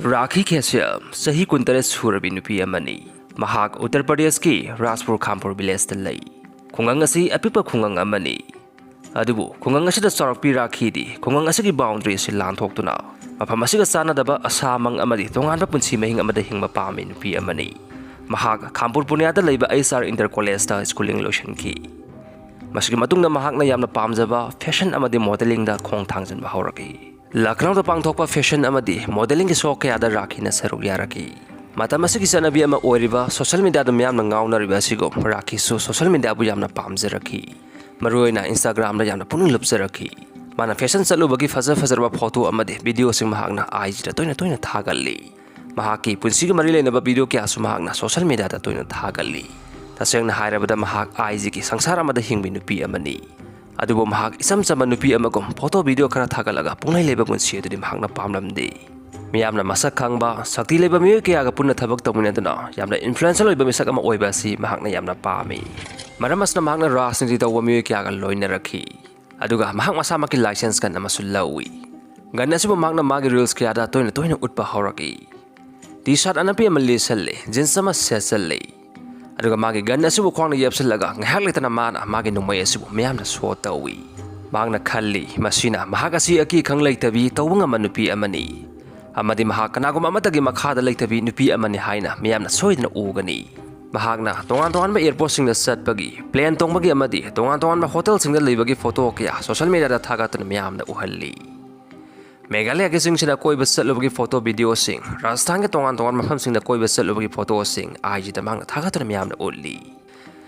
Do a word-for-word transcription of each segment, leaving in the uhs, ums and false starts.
ꯔꯥꯈꯤ ꯈꯦꯁꯤꯌꯥꯝ ꯆꯍꯤ ꯀꯨꯟꯇꯔꯦꯠ ꯁꯨꯔꯕꯤ ꯅꯨꯄꯤ ꯑꯃꯅꯤ꯫ ꯃꯍꯥꯛ ꯎꯠꯇꯔ ꯄ꯭ꯔꯗꯦꯁꯀꯤ ꯔꯥꯖꯄꯨꯔ ꯈꯥꯝꯄꯨꯔ ꯚꯤꯂꯦꯖꯇ ꯂꯩ꯫ ꯈꯨꯡꯒꯪ ꯑꯁꯤ ꯑꯄꯤꯛꯄ ꯈꯨꯡꯒꯪ ꯑꯃꯅꯤ꯫ ꯑꯗꯨꯕꯨ ꯈꯨꯡꯒꯪ ꯑꯁꯤꯗ ꯆꯥꯎꯔꯛꯄꯤ ꯔꯥꯈꯤꯗꯤ ꯈꯨꯡꯒꯪ ꯑꯁꯤꯒꯤ ꯕꯥꯎꯟꯗꯔꯤ ꯑꯁꯤ ꯂꯥꯟꯊꯣꯛꯇꯨꯅ ꯃꯐꯝ ꯑꯁꯤꯒ ꯆꯥꯟꯅꯗꯕ ꯑꯁꯥꯃꯪ ꯑꯃꯗꯤ ꯇꯣꯉꯥꯟꯕ ꯄꯨꯟꯁꯤ ꯃꯍꯤꯡ ꯑꯃꯗ ꯍꯤꯡꯕ ꯄꯥꯝꯃꯤ ꯅꯨꯄꯤ ꯑꯃꯅꯤ꯫ ꯃꯍꯥꯛ ꯈꯥꯝꯄꯨꯔ ꯄꯨꯅꯤꯌꯥꯗ ꯂꯩꯕ ꯑꯩꯆ ꯑꯥꯔ ꯏꯟꯇꯔ ꯀꯣꯂꯦꯖꯇ ꯁ꯭ꯀꯨꯂꯤꯡ ꯂꯣꯏꯁꯤꯟꯈꯤ꯫ ꯃꯁꯤꯒꯤ ꯃꯇꯨꯡꯗ ꯃꯍꯥꯛꯅ ꯌꯥꯝꯅ ꯄꯥꯝꯖꯕ ꯐꯦꯁꯟ ꯑꯃꯗꯤ ꯃꯣꯗꯦꯂꯤꯡꯗ ꯈꯣꯡ ꯊꯥꯡꯖꯤꯟꯕ ꯍꯧꯔꯛꯈꯤ꯫ ꯂꯈꯅꯧꯗ ꯄꯥꯡꯊꯣꯛꯄ ꯐꯦꯁꯟ ꯑꯃꯗꯤ ꯃꯣꯗꯦꯂꯤꯡꯒꯤ ꯁꯣ ꯀꯌꯥꯗ ꯔꯥꯈꯤꯅ ꯁꯔꯨꯛ ꯌꯥꯔꯛꯈꯤ꯫ ꯃꯇꯝ ꯑꯁꯤꯒꯤ ꯆꯠꯅꯕꯤ ꯑꯃ ꯑꯣꯏꯔꯤꯕ ꯁꯣꯁꯤꯌꯦꯜ ꯃꯤꯗꯤꯌꯥꯗ ꯃꯤꯌꯥꯝꯅ ꯉꯥꯎꯅꯔꯤꯕ ꯑꯁꯤꯒꯨꯝ ꯔꯥꯈꯤꯁꯨ ꯁꯣꯁꯤꯌꯦꯜ ꯃꯤꯗꯤꯌꯥꯕꯨ ꯌꯥꯝꯅ ꯄꯥꯝꯖꯔꯛꯈꯤ꯫ ꯃꯔꯨꯑꯣꯏꯅ ꯏꯟꯁꯇꯥꯒ꯭ꯔꯥꯝꯗ ꯌꯥꯝꯅ ꯄꯨꯛꯅꯤꯡ ꯂꯨꯞꯆꯔꯛꯈꯤ꯫ ꯃꯥꯅ ꯐꯦꯁꯟ ꯆꯠꯂꯨꯕꯒꯤ ꯐꯖ ꯐꯖꯔꯕ ꯐꯣꯇꯣ ꯑꯃꯗꯤ ꯚꯤꯗꯤꯑꯣꯁꯤꯡ ꯃꯍꯥꯛꯅ ꯑꯥꯏ ꯖꯤꯗ ꯇꯣꯏꯅ ꯇꯣꯏꯅ ꯊꯥꯒꯠꯂꯤ꯫ ꯃꯍꯥꯛꯀꯤ ꯄꯨꯟꯁꯤꯒ ꯃꯔꯤ ꯂꯩꯅꯕ ꯚꯤꯗꯤꯑꯣ ꯀꯌꯥꯁꯨ ꯃꯍꯥꯛꯅ ꯁꯣꯁꯤꯌꯦꯜ ꯃꯤꯗꯤꯌꯥꯗ ꯇꯣꯏꯅ ꯊꯥꯒꯠꯂꯤ꯫ ꯇꯁꯦꯡꯅ ꯍꯥꯏꯔꯕꯗ ꯃꯍꯥꯛ ꯑꯥꯏ ꯖꯤꯒꯤ ꯁꯪꯁꯥꯔ ꯑꯃꯗ ꯍꯤꯡꯕꯤ ꯅꯨꯄꯤ ꯑꯃꯅꯤ꯫ ꯑꯗꯨꯕꯨ ꯃꯍꯥꯛ ꯏꯆꯝ ꯆꯝꯕ ꯅꯨꯄꯤ ꯑꯃꯒꯨꯝ ꯐꯣꯇꯣ ꯚꯤꯗꯤꯑꯣ ꯈꯔ ꯊꯥꯒꯠꯂꯒ ꯄꯨꯡꯂꯩ ꯂꯩꯕ ꯄꯨꯟꯁꯤ ꯑꯗꯨꯗꯤ ꯃꯍꯥꯛꯅ ꯄꯥꯝꯂꯝꯗꯦ꯫ ꯃꯤꯌꯥꯝꯅ ꯃꯁꯛ ꯈꯪꯕ, ꯁꯛꯇꯤ ꯂꯩꯕ ꯃꯤꯑꯣꯏ ꯀꯌꯥꯒ ꯄꯨꯟꯅ ꯊꯕꯛ ꯇꯧꯃꯤꯟꯅꯗꯨꯅ ꯌꯥꯝꯅ ꯏꯟꯐ꯭ꯂꯨꯌꯦꯟꯁꯤꯌꯦꯜ ꯑꯣꯏꯕ ꯃꯤꯁꯛ ꯑꯃ ꯑꯣꯏꯕ ꯑꯁꯤ ꯃꯍꯥꯛꯅ ꯌꯥꯝꯅ ꯄꯥꯝꯃꯤ꯫ ꯃꯔꯝ ꯑꯁꯤꯅ ꯃꯍꯥꯛꯅ ꯔꯥꯖꯅꯤꯇꯤ ꯇꯧꯕ ꯃꯤꯑꯣꯏ ꯀꯌꯥꯒ ꯂꯣꯏꯅꯔꯛꯈꯤ꯫ ꯑꯗꯨꯒ ꯃꯍꯥꯛ ꯃꯁꯥꯃꯛꯀꯤ ꯂꯥꯏꯁꯦꯟꯁ ꯒꯟ ꯑꯃꯁꯨ ꯂꯧꯏ꯫ ꯒꯟ ꯑꯁꯤꯕꯨ ꯃꯍꯥꯛꯅ ꯃꯥꯒꯤ ꯔꯤꯜꯁ ꯀꯌꯥꯗ ꯇꯣꯏꯅ ꯇꯣꯏꯅ ꯎꯠꯄ ꯍꯧꯔꯛꯏ꯫ ꯇꯤ ꯁꯥꯔꯠ ꯑꯅꯞꯄꯤ ꯑꯃ ꯂꯤꯠꯁꯜꯂꯤ, ꯖꯤꯟꯁ ꯑꯃ ꯁꯦꯠꯆꯜꯂꯤ꯫ ꯑꯗꯨꯒ ꯃꯥꯒꯤ ꯒꯟ ꯑꯁꯤꯕꯨ ꯈ꯭ꯋꯥꯡꯗ ꯌꯦꯞꯁꯤꯜꯂꯒ ꯉꯥꯏꯍꯥꯛ ꯂꯩꯇꯅ ꯃꯥꯅ ꯃꯥꯒꯤ ꯅꯣꯡꯃꯩ ꯑꯁꯤꯕꯨ ꯃꯤꯌꯥꯝꯅ ꯁꯣ ꯇꯧꯏ꯫ ꯃꯍꯥꯛꯅ ꯈꯜꯂꯤ, ꯃꯁꯤꯅ ꯃꯍꯥꯛ ꯑꯁꯤ ꯑꯀꯤ ꯑꯈꯪ ꯂꯩꯇꯕꯤ, ꯇꯧꯕ ꯉꯝꯕ ꯅꯨꯄꯤ ꯑꯃꯅꯤ꯫ ꯑꯃꯗꯤ ꯃꯍꯥꯛ ꯀꯅꯥꯒꯨꯝꯕ ꯑꯃꯠꯇꯒꯤ ꯃꯈꯥꯗ ꯂꯩꯇꯕꯤ ꯅꯨꯄꯤ ꯑꯃꯅꯤ ꯍꯥꯏꯅ ꯃꯤꯌꯥꯝꯅ ꯁꯣꯏꯗꯅ ꯎꯒꯅꯤ꯫ ꯃꯍꯥꯛꯅ ꯇꯣꯉꯥꯟ ꯇꯣꯉꯥꯟꯕ ꯑꯦꯌꯔꯄꯣꯔꯠꯁꯤꯡꯗ ꯆꯠꯄꯒꯤ, ꯄ꯭ꯂꯦꯟ ꯇꯣꯡꯕꯒꯤ ꯑꯃꯗꯤ ꯇꯣꯉꯥꯟ ꯇꯣꯉꯥꯟꯕ ꯍꯣꯇꯦꯜꯁꯤꯡꯗ ꯂꯩꯕꯒꯤ ꯐꯣꯇꯣ ꯀꯌꯥ ꯁꯣꯁꯤꯌꯦꯜ ꯃꯤꯗꯤꯌꯥꯗ ꯊꯥꯒꯠꯇꯨꯅ ꯃꯤꯌꯥꯝꯗ ꯎꯍꯜꯂꯤ꯫ ꯃꯦꯘꯥꯂꯌꯥꯒꯤ ꯆꯤꯡꯁꯤꯗ ꯀꯣꯏꯕ ꯆꯠꯂꯨꯕꯒꯤ ꯐꯣꯇꯣ ꯚꯤꯗꯤꯑꯣꯁꯤꯡ, ꯔꯥꯖꯁꯊꯥꯟꯒꯤ ꯇꯣꯉꯥꯟ ꯇꯣꯉꯥꯟꯕ ꯃꯐꯝꯁꯤꯡꯗ ꯀꯣꯏꯕ ꯆꯠꯂꯨꯕꯒꯤ ꯐꯣꯇꯣꯁꯤꯡ ꯑꯥꯏ ꯖꯤꯗ ꯃꯍꯥꯛꯅ ꯊꯥꯒꯠꯇꯨꯅ ꯃꯤꯌꯥꯝꯅ ꯎꯠꯂꯤ꯫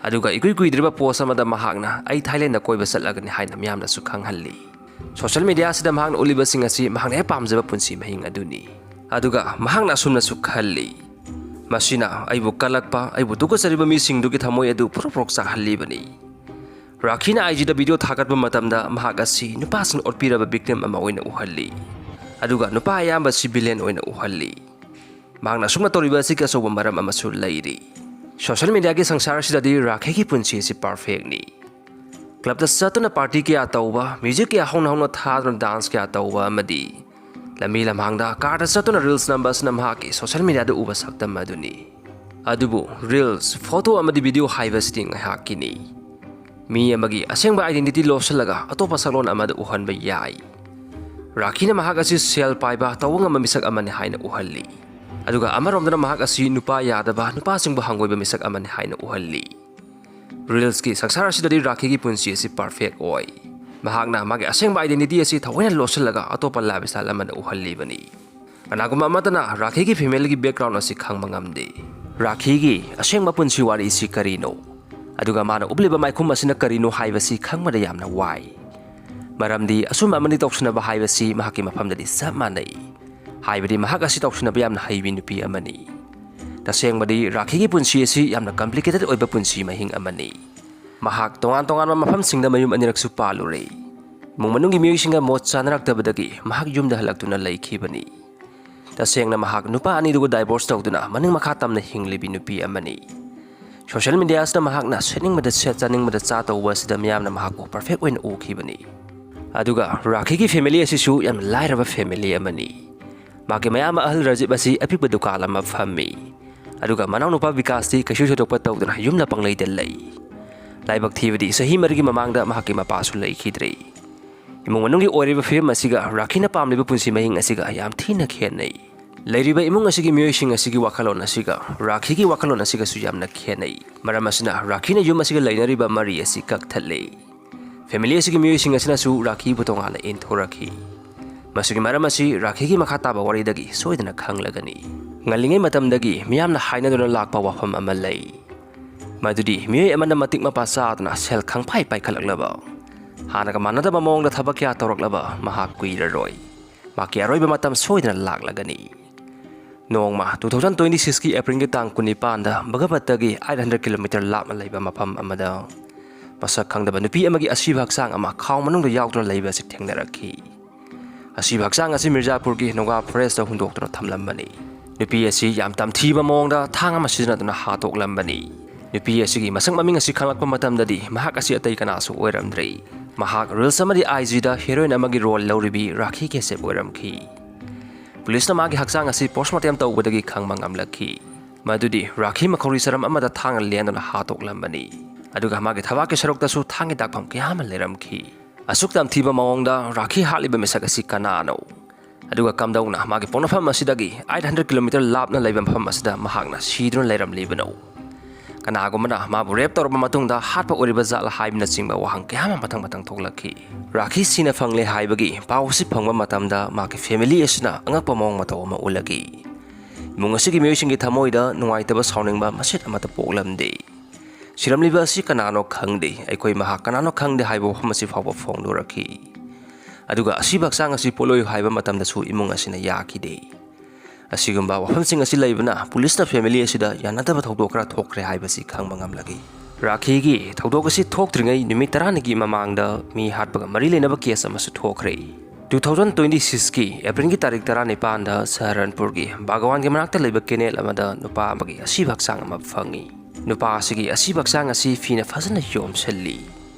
ꯑꯗꯨꯒ ꯏꯀꯨꯏ ꯀꯨꯏꯗ꯭ꯔꯤꯕ ꯄꯣꯁ ꯑꯃꯗ ꯃꯍꯥꯛꯅ "ꯑꯩ ꯊꯥꯏꯂꯦꯟꯗ ꯀꯣꯏꯕ ꯆꯠꯂꯒꯅꯤ" ꯍꯥꯏꯅ ꯃꯤꯌꯥꯝꯅꯁꯨ ꯈꯪꯍꯜꯂꯤ꯫ ꯁꯣꯁꯤꯌꯦꯜ ꯃꯤꯗꯤꯌꯥ ꯑꯁꯤꯗ ꯃꯍꯥꯛꯅ ꯎꯠꯂꯤꯕꯁꯤꯡ ꯑꯁꯤ ꯃꯍꯥꯛꯅ ꯍꯦꯛ ꯄꯥꯝꯖꯕ ꯄꯨꯟꯁꯤ ꯃꯍꯤꯡ ꯑꯗꯨꯅꯤ꯫ ꯑꯗꯨꯒ ꯃꯍꯥꯛꯅ ꯑꯁꯨꯝꯅꯁꯨ ꯈꯜꯂꯤ, "ꯃꯁꯤꯅ ꯑꯩꯕꯨ ꯀꯜꯂꯛꯄ, ꯑꯩꯕꯨ ꯇꯨꯀꯠꯆꯔꯤꯕ ꯃꯤꯁꯤꯡꯗꯨꯒꯤ ꯊꯃꯣꯏ ꯑꯗꯨ ꯄ꯭ꯔꯣꯛ ꯄ꯭ꯔꯣꯛ ꯆꯥꯛꯍꯜꯂꯤꯕꯅꯤ"꯫ ꯔꯥꯈꯤꯅ ꯑꯥꯏ ꯖꯤꯗ ꯚꯤꯗꯤꯑꯣ ꯊꯥꯒꯠꯄ ꯃꯇꯝꯗ ꯃꯍꯥꯛ ꯑꯁꯤ ꯅꯨꯄꯥꯁꯤꯡꯅ ꯑꯣꯠꯄꯤꯔꯕ ꯚꯤꯛꯇꯤꯝ ꯑꯃ ꯑꯣꯏꯅ ꯎꯍꯜꯂꯤ꯫ ꯑꯗꯨꯒ ꯅꯨꯄꯥ ꯑꯌꯥꯝꯕ ꯑꯁꯤ ꯚꯤꯂꯦꯟ ꯑꯣꯏꯅ ꯎꯍꯜꯂꯤ꯫ ꯃꯍꯥꯛꯅ ꯑꯁꯨꯝꯅ ꯇꯧꯔꯤꯕ ꯑꯁꯤꯒꯤ ꯑꯆꯧꯕ ꯃꯔꯝ ꯑꯃꯁꯨ ꯂꯩꯔꯤ꯫ ꯁꯣꯁꯤꯌꯦꯜ ꯃꯤꯗꯤꯌꯥꯒꯤ ꯁꯪꯁꯥꯔ ꯑꯁꯤꯗꯗꯤ ꯔꯥꯈꯤꯒꯤ ꯄꯨꯟꯁꯤ ꯑꯁꯤ ꯄꯔꯐꯦꯛꯅꯤ꯫ ꯀ꯭ꯂꯕꯇ ꯆꯠꯇꯨꯅ ꯄꯥꯔꯇꯤ ꯀꯌꯥ ꯇꯧꯕ, ꯃ꯭ꯌꯨꯖꯤꯛ ꯀꯌꯥ ꯍꯧꯅ ꯍꯧꯅ ꯊꯥꯗꯨꯅ ꯗꯥꯟꯁ ꯀꯌꯥ ꯇꯧꯕ ꯑꯃꯗꯤ ꯂꯝꯕꯤ ꯂꯝꯍꯥꯡꯗ ꯀꯥꯔꯗ ꯆꯠꯇꯨꯅ ꯔꯤꯜꯁ ꯅꯝꯕ ꯑꯁꯤꯅ ꯃꯍꯥꯛꯀꯤ ꯁꯣꯁꯤꯌꯦꯜ ꯃꯤꯗꯤꯌꯥꯗ ꯎꯕ ꯁꯛꯇꯝ ꯑꯗꯨꯅꯤ꯫ ꯑꯗꯨꯕꯨ ꯔꯤꯜꯁ, ꯐꯣꯇꯣ ꯑꯃꯗꯤ ꯚꯤꯗꯤꯑꯣ ꯍꯥꯏꯕꯁꯤꯗꯤ ꯉꯥꯏꯍꯥꯛꯀꯤꯅꯤ꯫ ꯃꯤ ꯑꯃꯒꯤ ꯑꯁꯦꯡꯕ ꯑꯥꯏꯗꯦꯟꯇꯤꯇꯤ ꯂꯣꯠꯁꯤꯜꯂꯒ ꯑꯇꯣꯞꯄ ꯁꯛꯂꯣꯟ ꯑꯃꯗ ꯎꯍꯟꯕ ꯌꯥꯏ꯫ ꯔꯥꯈꯤꯅ ꯃꯍꯥꯛ ꯑꯁꯤ ꯁꯦꯜ ꯄꯥꯏꯕ, ꯇꯧꯕ ꯉꯝꯕ ꯃꯤꯁꯛ ꯑꯃꯅꯤ ꯍꯥꯏꯅ ꯎꯍꯜꯂꯤ꯫ ꯑꯗꯨꯒ ꯑꯃꯔꯣꯝꯗꯅ ꯃꯍꯥꯛ ꯑꯁꯤ ꯅꯨꯄꯥ ꯌꯥꯗꯕ, ꯅꯨꯄꯥꯁꯤꯡꯕꯨ ꯍꯪꯒꯣꯏꯕ ꯃꯤꯁꯛ ꯑꯃꯅꯤ ꯍꯥꯏꯅ ꯎꯍꯜꯂꯤ꯫ ꯔꯤꯜꯁꯀꯤ ꯁꯪꯁꯥꯔ ꯑꯁꯤꯗꯗꯤ ꯔꯥꯈꯤꯒꯤ ꯄꯨꯟꯁꯤ ꯑꯁꯤ ꯄꯔꯐꯦꯛ ꯑꯣꯏ꯫ ꯃꯍꯥꯛꯅ ꯃꯥꯒꯤ ꯑꯁꯦꯡꯕ ꯑꯥꯏꯗꯦꯟꯇꯤꯇꯤ ꯑꯁꯤ ꯊꯑꯣꯏꯅ ꯂꯣꯠꯁꯤꯜꯂꯒ ꯑꯇꯣꯞꯄ ꯂꯥꯏꯐ ꯑꯃꯗ ꯎꯍꯜꯂꯤꯕꯅꯤ꯫ ꯀꯅꯥꯒꯨꯝꯕ ꯑꯃꯠꯇꯅ ꯔꯥꯈꯤꯒꯤ ꯐꯦꯃꯤꯂꯤꯒꯤ ꯕꯦꯛꯒ꯭ꯔꯥꯎꯟ ꯑꯁꯤ ꯈꯪꯕ ꯉꯝꯗꯦ꯫ ꯔꯥꯈꯤꯒꯤ ꯑꯁꯦꯡꯕ ꯄꯨꯟꯁꯤ ꯋꯥꯔꯤ ꯑꯁꯤ ꯀꯔꯤꯅꯣ? ꯑꯗꯨꯒ ꯃꯥꯅ ꯎꯠꯂꯤꯕ ꯃꯥꯏꯈꯨꯝ ꯑꯁꯤꯅ ꯀꯔꯤꯅꯣ ꯍꯥꯏꯕꯁꯤ ꯈꯪꯕꯗ ꯌꯥꯝꯅ ꯋꯥꯏ꯫ ꯃꯔꯝꯗꯤ ꯑꯆꯨꯝꯕ ꯑꯃꯗꯤ ꯇꯧꯁꯤꯟꯅꯕ ꯍꯥꯏꯕꯁꯤ ꯃꯍꯥꯛꯀꯤ ꯃꯐꯝꯗꯗꯤ ꯆꯞ ꯃꯥꯟꯅꯩ꯫ ꯍꯥꯏꯕꯗꯤ ꯃꯍꯥꯛ ꯑꯁꯤ ꯇꯧꯁꯤꯟꯅꯕ ꯌꯥꯝꯅ ꯍꯩꯕꯤ ꯅꯨꯄꯤ ꯑꯃꯅꯤ꯫ ꯇꯁꯦꯡꯕꯗꯤ ꯔꯥꯈꯤꯒꯤ ꯄꯨꯟꯁꯤ ꯑꯁꯤ ꯌꯥꯝꯅ ꯀꯝꯄ꯭ꯂꯤꯀꯦꯇꯦꯠ ꯑꯣꯏꯕ ꯄꯨꯟꯁꯤ ꯃꯍꯤꯡ ꯑꯃꯅꯤ꯫ ꯃꯍꯥꯛ ꯇꯣꯉꯥꯟ ꯇꯣꯉꯥꯟꯕ ꯃꯐꯝꯁꯤꯡꯗ ꯃꯌꯨꯝ ꯑꯅꯤꯔꯛꯁꯨ ꯄꯥꯜꯂꯨꯔꯦ꯫ ꯏꯃꯨꯡ ꯃꯅꯨꯡꯒꯤ ꯃꯤꯑꯣꯏꯁꯤꯡꯒ ꯃꯣꯠ ꯆꯥꯅꯔꯛꯇꯕꯗꯒꯤ ꯃꯍꯥꯛ ꯌꯨꯝꯗ ꯍꯜꯂꯛꯇꯨꯅ ꯂꯩꯈꯤꯕꯅꯤ꯫ ꯇꯁꯦꯡꯅ ꯃꯍꯥꯛ ꯅꯨꯄꯥ ꯑꯅꯤꯗꯨꯒ ꯗꯥꯏꯚꯣꯔꯁ ꯇꯧꯗꯨꯅ ꯃꯅꯤꯡ ꯃꯈꯥ ꯇꯝꯅ ꯍꯤꯡꯂꯤꯕꯤ ꯅꯨꯄꯤ ꯑꯃꯅꯤ꯫ ꯁꯣꯁꯤꯌꯦꯜ ꯃꯤꯗꯤꯌꯥꯁꯤꯗ ꯃꯍꯥꯛꯅ ꯁꯦꯠꯅꯤꯡꯕꯗ ꯁꯦꯠ, ꯆꯥꯅꯤꯡꯕꯗ ꯆꯥ ꯇꯧꯕ ꯑꯁꯤꯗ ꯃꯤꯌꯥꯝꯅ ꯃꯍꯥꯛꯄꯨ ꯄꯔꯐꯦꯛ ꯑꯣꯏꯅ ꯎꯈꯤꯕꯅꯤ꯫ ꯑꯗꯨꯒ ꯔꯥꯈꯤꯒꯤ ꯐꯦꯃꯤꯂꯤ ꯑꯁꯤꯁꯨ ꯌꯥꯝꯅ ꯂꯥꯏꯔꯕ ꯐꯦꯃꯤꯂꯤ ꯑꯃꯅꯤ꯫ ꯃꯍꯥꯛꯀꯤ ꯃꯌꯥꯝꯕ ꯑꯍꯜ ꯔꯖꯤꯕ ꯑꯁꯤ ꯑꯄꯤꯛꯄ ꯗꯨꯀꯥꯟ ꯑꯃ ꯐꯝꯃꯤ꯫ ꯑꯗꯨꯒ ꯃꯅꯥꯎꯅꯨꯄꯥ ꯕꯤꯀꯥꯁꯇꯤ ꯀꯩꯁꯨ ꯊꯣꯏꯗꯣꯛꯄ ꯇꯧꯗꯅ ꯌꯨꯝꯗ ꯄꯪꯂꯩꯗ ꯂꯩ꯫ ꯂꯥꯏꯕꯛ ꯊꯤꯕꯗꯤ ꯆꯍꯤ ꯃꯔꯤꯒꯤ ꯃꯃꯥꯡꯗ ꯃꯍꯥꯛꯀꯤ ꯃꯄꯥꯁꯨ ꯂꯩꯈꯤꯗ꯭ꯔꯦ꯫ ꯏꯃꯨꯡ ꯃꯅꯨꯡꯒꯤ ꯑꯣꯏꯔꯤꯕ ꯐꯤꯕꯝ ꯑꯁꯤꯒ ꯔꯥꯈꯤꯅ ꯄꯥꯝꯂꯤꯕ ꯄꯨꯟꯁꯤ ꯃꯍꯤꯡ ꯑꯁꯤꯒ ꯌꯥꯝ ꯊꯤꯅ ꯈꯦꯠꯅꯩ꯫ ꯂꯩꯔꯤꯕ ꯏꯃꯨꯡ ꯑꯁꯤꯒꯤ ꯃꯤꯑꯣꯏꯁꯤꯡ ꯑꯁꯤꯒꯤ ꯋꯥꯈꯜꯂꯣꯟ ꯑꯁꯤꯒ ꯔꯥꯈꯤꯒꯤ ꯋꯥꯈꯜꯂꯣꯟ ꯑꯁꯤꯒꯁꯨ ꯌꯥꯝꯅ ꯈꯦꯠꯅꯩ꯫ ꯃꯔꯝ ꯑꯁꯤꯅ ꯔꯥꯈꯤꯅ ꯌꯨꯝ ꯑꯁꯤꯒ ꯂꯩꯅꯔꯤꯕ ꯃꯔꯤ ꯑꯁꯤ ꯀꯛꯊꯠꯂꯤ꯫ ꯐꯦꯃꯤꯂꯤ ꯑꯁꯤꯒꯤ ꯃꯤꯑꯣꯏꯁꯤꯡ ꯑꯁꯤꯅꯁꯨ ꯔꯥꯈꯤꯕꯨ ꯇꯣꯉꯥꯟꯅ ꯏꯟꯊꯣꯔꯛꯈꯤ꯫ ꯃꯁꯤꯒꯤ ꯃꯔꯝ ꯑꯁꯤ ꯔꯥꯈꯤꯒꯤ ꯃꯈꯥ ꯇꯥꯕ ꯋꯥꯔꯤꯗꯒꯤ ꯁꯣꯏꯗꯅ ꯈꯪꯂꯒꯅꯤ꯫ ꯉꯜꯂꯤꯉꯩ ꯃꯇꯝꯗꯒꯤ ꯃꯤꯌꯥꯝꯅ ꯍꯥꯏꯅꯗꯨꯅ ꯂꯥꯛꯄ ꯋꯥꯐꯝ ꯑꯃ ꯂꯩ꯫ ꯃꯗꯨꯗꯤ ꯃꯤꯑꯣꯏ ꯑꯃꯅ ꯃꯇꯤꯛ ꯃꯄꯥ ꯆꯥꯗꯅ ꯁꯦꯜ ꯈꯪꯐꯥꯏ ꯄꯥꯏꯈꯠꯂꯛꯂꯕ, ꯍꯥꯟꯅꯒ ꯃꯥꯟꯅꯗꯕ ꯃꯑꯣꯡꯗ ꯊꯕꯛ ꯀꯌꯥ ꯇꯧꯔꯛꯂꯕ ꯃꯍꯥꯛ ꯀꯨꯏꯔꯔꯣꯏ꯫ ꯃꯍꯥꯛꯀꯤ ꯑꯔꯣꯏꯕ ꯃꯇꯝ ꯁꯣꯏꯗꯅ ꯂꯥꯛꯂꯒꯅꯤ꯫ ꯅꯣꯡꯃ two thousand twenty sixꯀꯤ Aprilꯒꯤ ꯇꯥꯡ ꯀꯨꯟꯅꯤꯄꯥꯟꯗ ꯚꯒꯕꯠꯇꯒꯤ eight hundred kilometer ꯂꯥꯞꯅ ꯂꯩꯕ ꯃꯐꯝ ꯑꯃꯗ ꯃꯁꯛ ꯈꯪꯗꯕ ꯅꯨꯄꯤ ꯑꯃꯒꯤ ꯑꯁꯤꯕ ꯍꯛꯆꯥꯡ ꯑꯃ ꯈꯥꯎ ꯃꯅꯨꯡꯗ ꯌꯥꯎꯗꯨꯅ ꯂꯩꯕ ꯑꯁꯤ ꯊꯦꯡꯅꯔꯛꯈꯤ꯫ ꯑꯁꯤꯕ ꯍꯛꯆꯥꯡ ꯑꯁꯤ ꯃꯤꯔꯖꯥꯄꯨꯔꯒꯤ ꯅꯣꯒꯥ ꯐꯣꯔꯦꯁꯇ ꯍꯨꯟꯗꯣꯛꯇꯨꯅ ꯊꯝꯂꯝꯕꯅꯤ꯫ ꯅꯨꯄꯤ ꯑꯁꯤ ꯌꯥꯝ ꯇꯝꯊꯤꯕ ꯃꯑꯣꯡꯗ ꯊꯥꯡ ꯑꯃ ꯁꯤꯖꯤꯟꯅꯗꯨꯅ ꯍꯥꯠꯇꯣꯛꯂꯝꯕꯅꯤ꯫ ꯅꯨꯄꯤ ꯑꯁꯤꯒꯤ ꯃꯁꯛ ꯃꯃꯤꯡ ꯑꯁꯤ ꯈꯪꯂꯛꯄ ꯃꯇꯝꯗꯗꯤ ꯃꯍꯥꯛ ꯑꯁꯤ ꯑꯇꯩ ꯀꯅꯥꯁꯨ ꯑꯣꯏꯔꯝꯗ꯭ꯔꯦ꯫ ꯃꯍꯥꯛ ꯔꯤꯜꯁ ꯑꯃꯗꯤ ꯑꯥꯏꯖꯤꯗ ꯍꯦꯔꯣꯏꯟ ꯑꯃꯒꯤ ꯔꯣꯜ ꯂꯧꯔꯤꯕꯤ ꯔꯥꯈꯤ ꯀꯦꯁꯦꯞ ꯑꯣꯏꯔꯝꯈꯤ꯫ ꯄꯨꯂꯤꯁꯅ ꯃꯥꯒꯤ ꯍꯛꯆꯥꯡ ꯑꯁꯤ ꯄꯣꯁꯃꯣꯔꯇꯦꯝ ꯇꯧꯕꯗꯒꯤ ꯈꯪꯕ ꯉꯝꯂꯛꯈꯤ ꯃꯗꯨꯗꯤ ꯔꯥꯈꯤ ꯃꯈꯧꯔꯤ ꯆꯔꯝ ꯑꯃꯗ ꯊꯥꯡꯅ ꯂꯦꯟꯗꯨꯅ ꯍꯥꯠꯇꯣꯛꯂꯝꯕꯅꯤ꯫ ꯑꯗꯨꯒ ꯃꯥꯒꯤ ꯊꯕꯥꯛꯀꯤ ꯁꯔꯨꯛꯇꯁꯨ ꯊꯥꯡꯒꯤ ꯗꯥꯛꯐꯝ ꯀꯌꯥ ꯑꯃ ꯂꯩꯔꯝꯈꯤ꯫ ꯑꯁꯨꯛ ꯇꯝꯊꯤꯕ ꯃꯑꯣꯡꯗ ꯔꯥꯈꯤ ꯍꯥꯠꯂꯤꯕ ꯃꯤꯁꯛ ꯑꯁꯤ ꯀꯅꯥꯅꯣ? ꯑꯗꯨꯒ ꯀꯝꯗꯧꯅ ꯃꯥꯒꯤ ꯄꯣꯛꯅꯐꯝ ꯑꯁꯤꯗꯒꯤ ꯑꯩꯠ ꯍꯟꯗ꯭ꯔꯦꯠ ꯀꯤꯂꯣꯃꯤꯇꯔ ꯂꯥꯞꯅ ꯂꯩꯕ ꯃꯐꯝ ꯑꯁꯤꯗ ꯃꯍꯥꯛꯅ ꯁꯤꯗꯨꯅ ꯂꯩꯔꯝꯂꯤꯕꯅꯣ? ꯀꯅꯥꯒꯨꯝꯕꯅ ꯃꯥꯕꯨ ꯔꯦꯞ ꯇꯧꯔꯕ ꯃꯇꯨꯡꯗ ꯍꯥꯠꯄ ꯑꯣꯏꯔꯤꯕ ꯖꯥꯠꯂ ꯍꯥꯏꯕꯅꯆꯤꯡꯕ ꯋꯥꯍꯪ ꯀꯌꯥ ꯑꯃ ꯃꯊꯪ ꯃꯊꯪ ꯊꯣꯛꯂꯛꯈꯤ꯫ ꯔꯥꯈꯤ ꯁꯤꯅ ꯐꯪꯂꯦ ꯍꯥꯏꯕꯒꯤ ꯄꯥꯎ ꯑꯁꯤ ꯐꯪꯕ ꯃꯇꯝꯗ ꯃꯥꯒꯤ ꯐꯦꯃꯤꯂꯤ ꯑꯁꯤꯅ ꯑꯉꯛꯄ ꯃꯑꯣꯡ ꯃꯇꯧ ꯑꯃ ꯎꯠꯂꯛꯈꯤ꯫ ꯏꯃꯨꯡ ꯑꯁꯤꯒꯤ ꯃꯤꯑꯣꯏꯁꯤꯡꯒꯤ ꯊꯃꯣꯏꯗ ꯅꯨꯡꯉꯥꯏꯇꯕ ꯁꯥꯎꯅꯤꯡꯕ ꯃꯁꯦꯠ ꯑꯃꯠꯇ ꯄꯣꯛꯂꯝꯗꯦ꯫ ꯁꯤꯔꯝꯂꯤꯕ ꯑꯁꯤ ꯀꯅꯥꯅꯣ ꯈꯪꯗꯦ, ꯑꯩꯈꯣꯏ ꯃꯍꯥꯛ ꯀꯅꯥꯅꯣ ꯈꯪꯗꯦ ꯍꯥꯏꯕ ꯋꯥꯐꯝ ꯑꯁꯤ ꯐꯥꯎꯕ ꯐꯣꯡꯗꯣꯔꯛꯈꯤ꯫ ꯑꯗꯨꯒ ꯑꯁꯤꯕ ꯍꯛꯆꯥꯡ ꯑꯁꯤ ꯄꯣꯠꯂꯣꯏꯌꯨ ꯍꯥꯏꯕ ꯃꯇꯝꯗꯁꯨ ꯏꯃꯨꯡ ꯑꯁꯤꯅ ꯌꯥꯈꯤꯗꯦ꯫ ꯑꯁꯤꯒꯨꯝꯕ ꯋꯥꯐꯝꯁꯤꯡ ꯑꯁꯤ ꯂꯩꯕꯅ ꯄꯨꯂꯤꯁꯅ ꯐꯦꯃꯤꯂꯤ ꯑꯁꯤꯗ ꯌꯥꯅꯗꯕ ꯊꯧꯗꯣꯛ ꯈꯔ ꯊꯣꯛꯈ꯭ꯔꯦ ꯍꯥꯏꯕꯁꯤ ꯈꯪꯕ ꯉꯝꯂꯛꯏ꯫ ꯔꯥꯈꯤꯒꯤ ꯊꯧꯗꯣꯛ ꯑꯁꯤ ꯊꯣꯛꯇ꯭ꯔꯤꯉꯩ ꯅꯨꯃꯤꯠ ꯇꯔꯥꯅꯤꯒꯤ ꯃꯃꯥꯡꯗ ꯃꯤ ꯍꯥꯠꯄꯒ ꯃꯔꯤ ꯂꯩꯅꯕ ꯀꯦꯁ ꯑꯃꯁꯨ ꯊꯣꯛꯈ꯭ꯔꯦ꯫ ꯇꯨ ꯊꯥꯎꯖꯟ ꯇ꯭ꯋꯦꯟꯇꯤ ꯁꯤꯛꯁꯀꯤ ꯑꯦꯄ꯭ꯔꯤꯜꯒꯤ ꯇꯥꯔꯤꯛ ꯇꯔꯥꯅꯤꯄꯥꯟꯗ ꯁꯍꯥꯔꯟꯄꯨꯔꯒꯤ ꯕꯥꯒꯋꯥꯟꯒꯤ ꯃꯅꯥꯛꯇ ꯂꯩꯕ ꯀꯦꯅꯦꯜ ꯑꯃꯗ ꯅꯨꯄꯥ ꯑꯃꯒꯤ ꯑꯁꯤꯕ ꯍꯛꯆꯥꯡ ꯑꯃ ꯐꯪꯉꯤ꯫ ꯅꯨꯄꯥ ꯑꯁꯤꯒꯤ ꯑꯁꯤꯕ ꯍꯛꯆꯥꯡ ꯑꯁꯤ ꯐꯤꯅ ꯐꯖꯅ ꯌꯣꯝꯁꯤꯜꯂꯤ꯫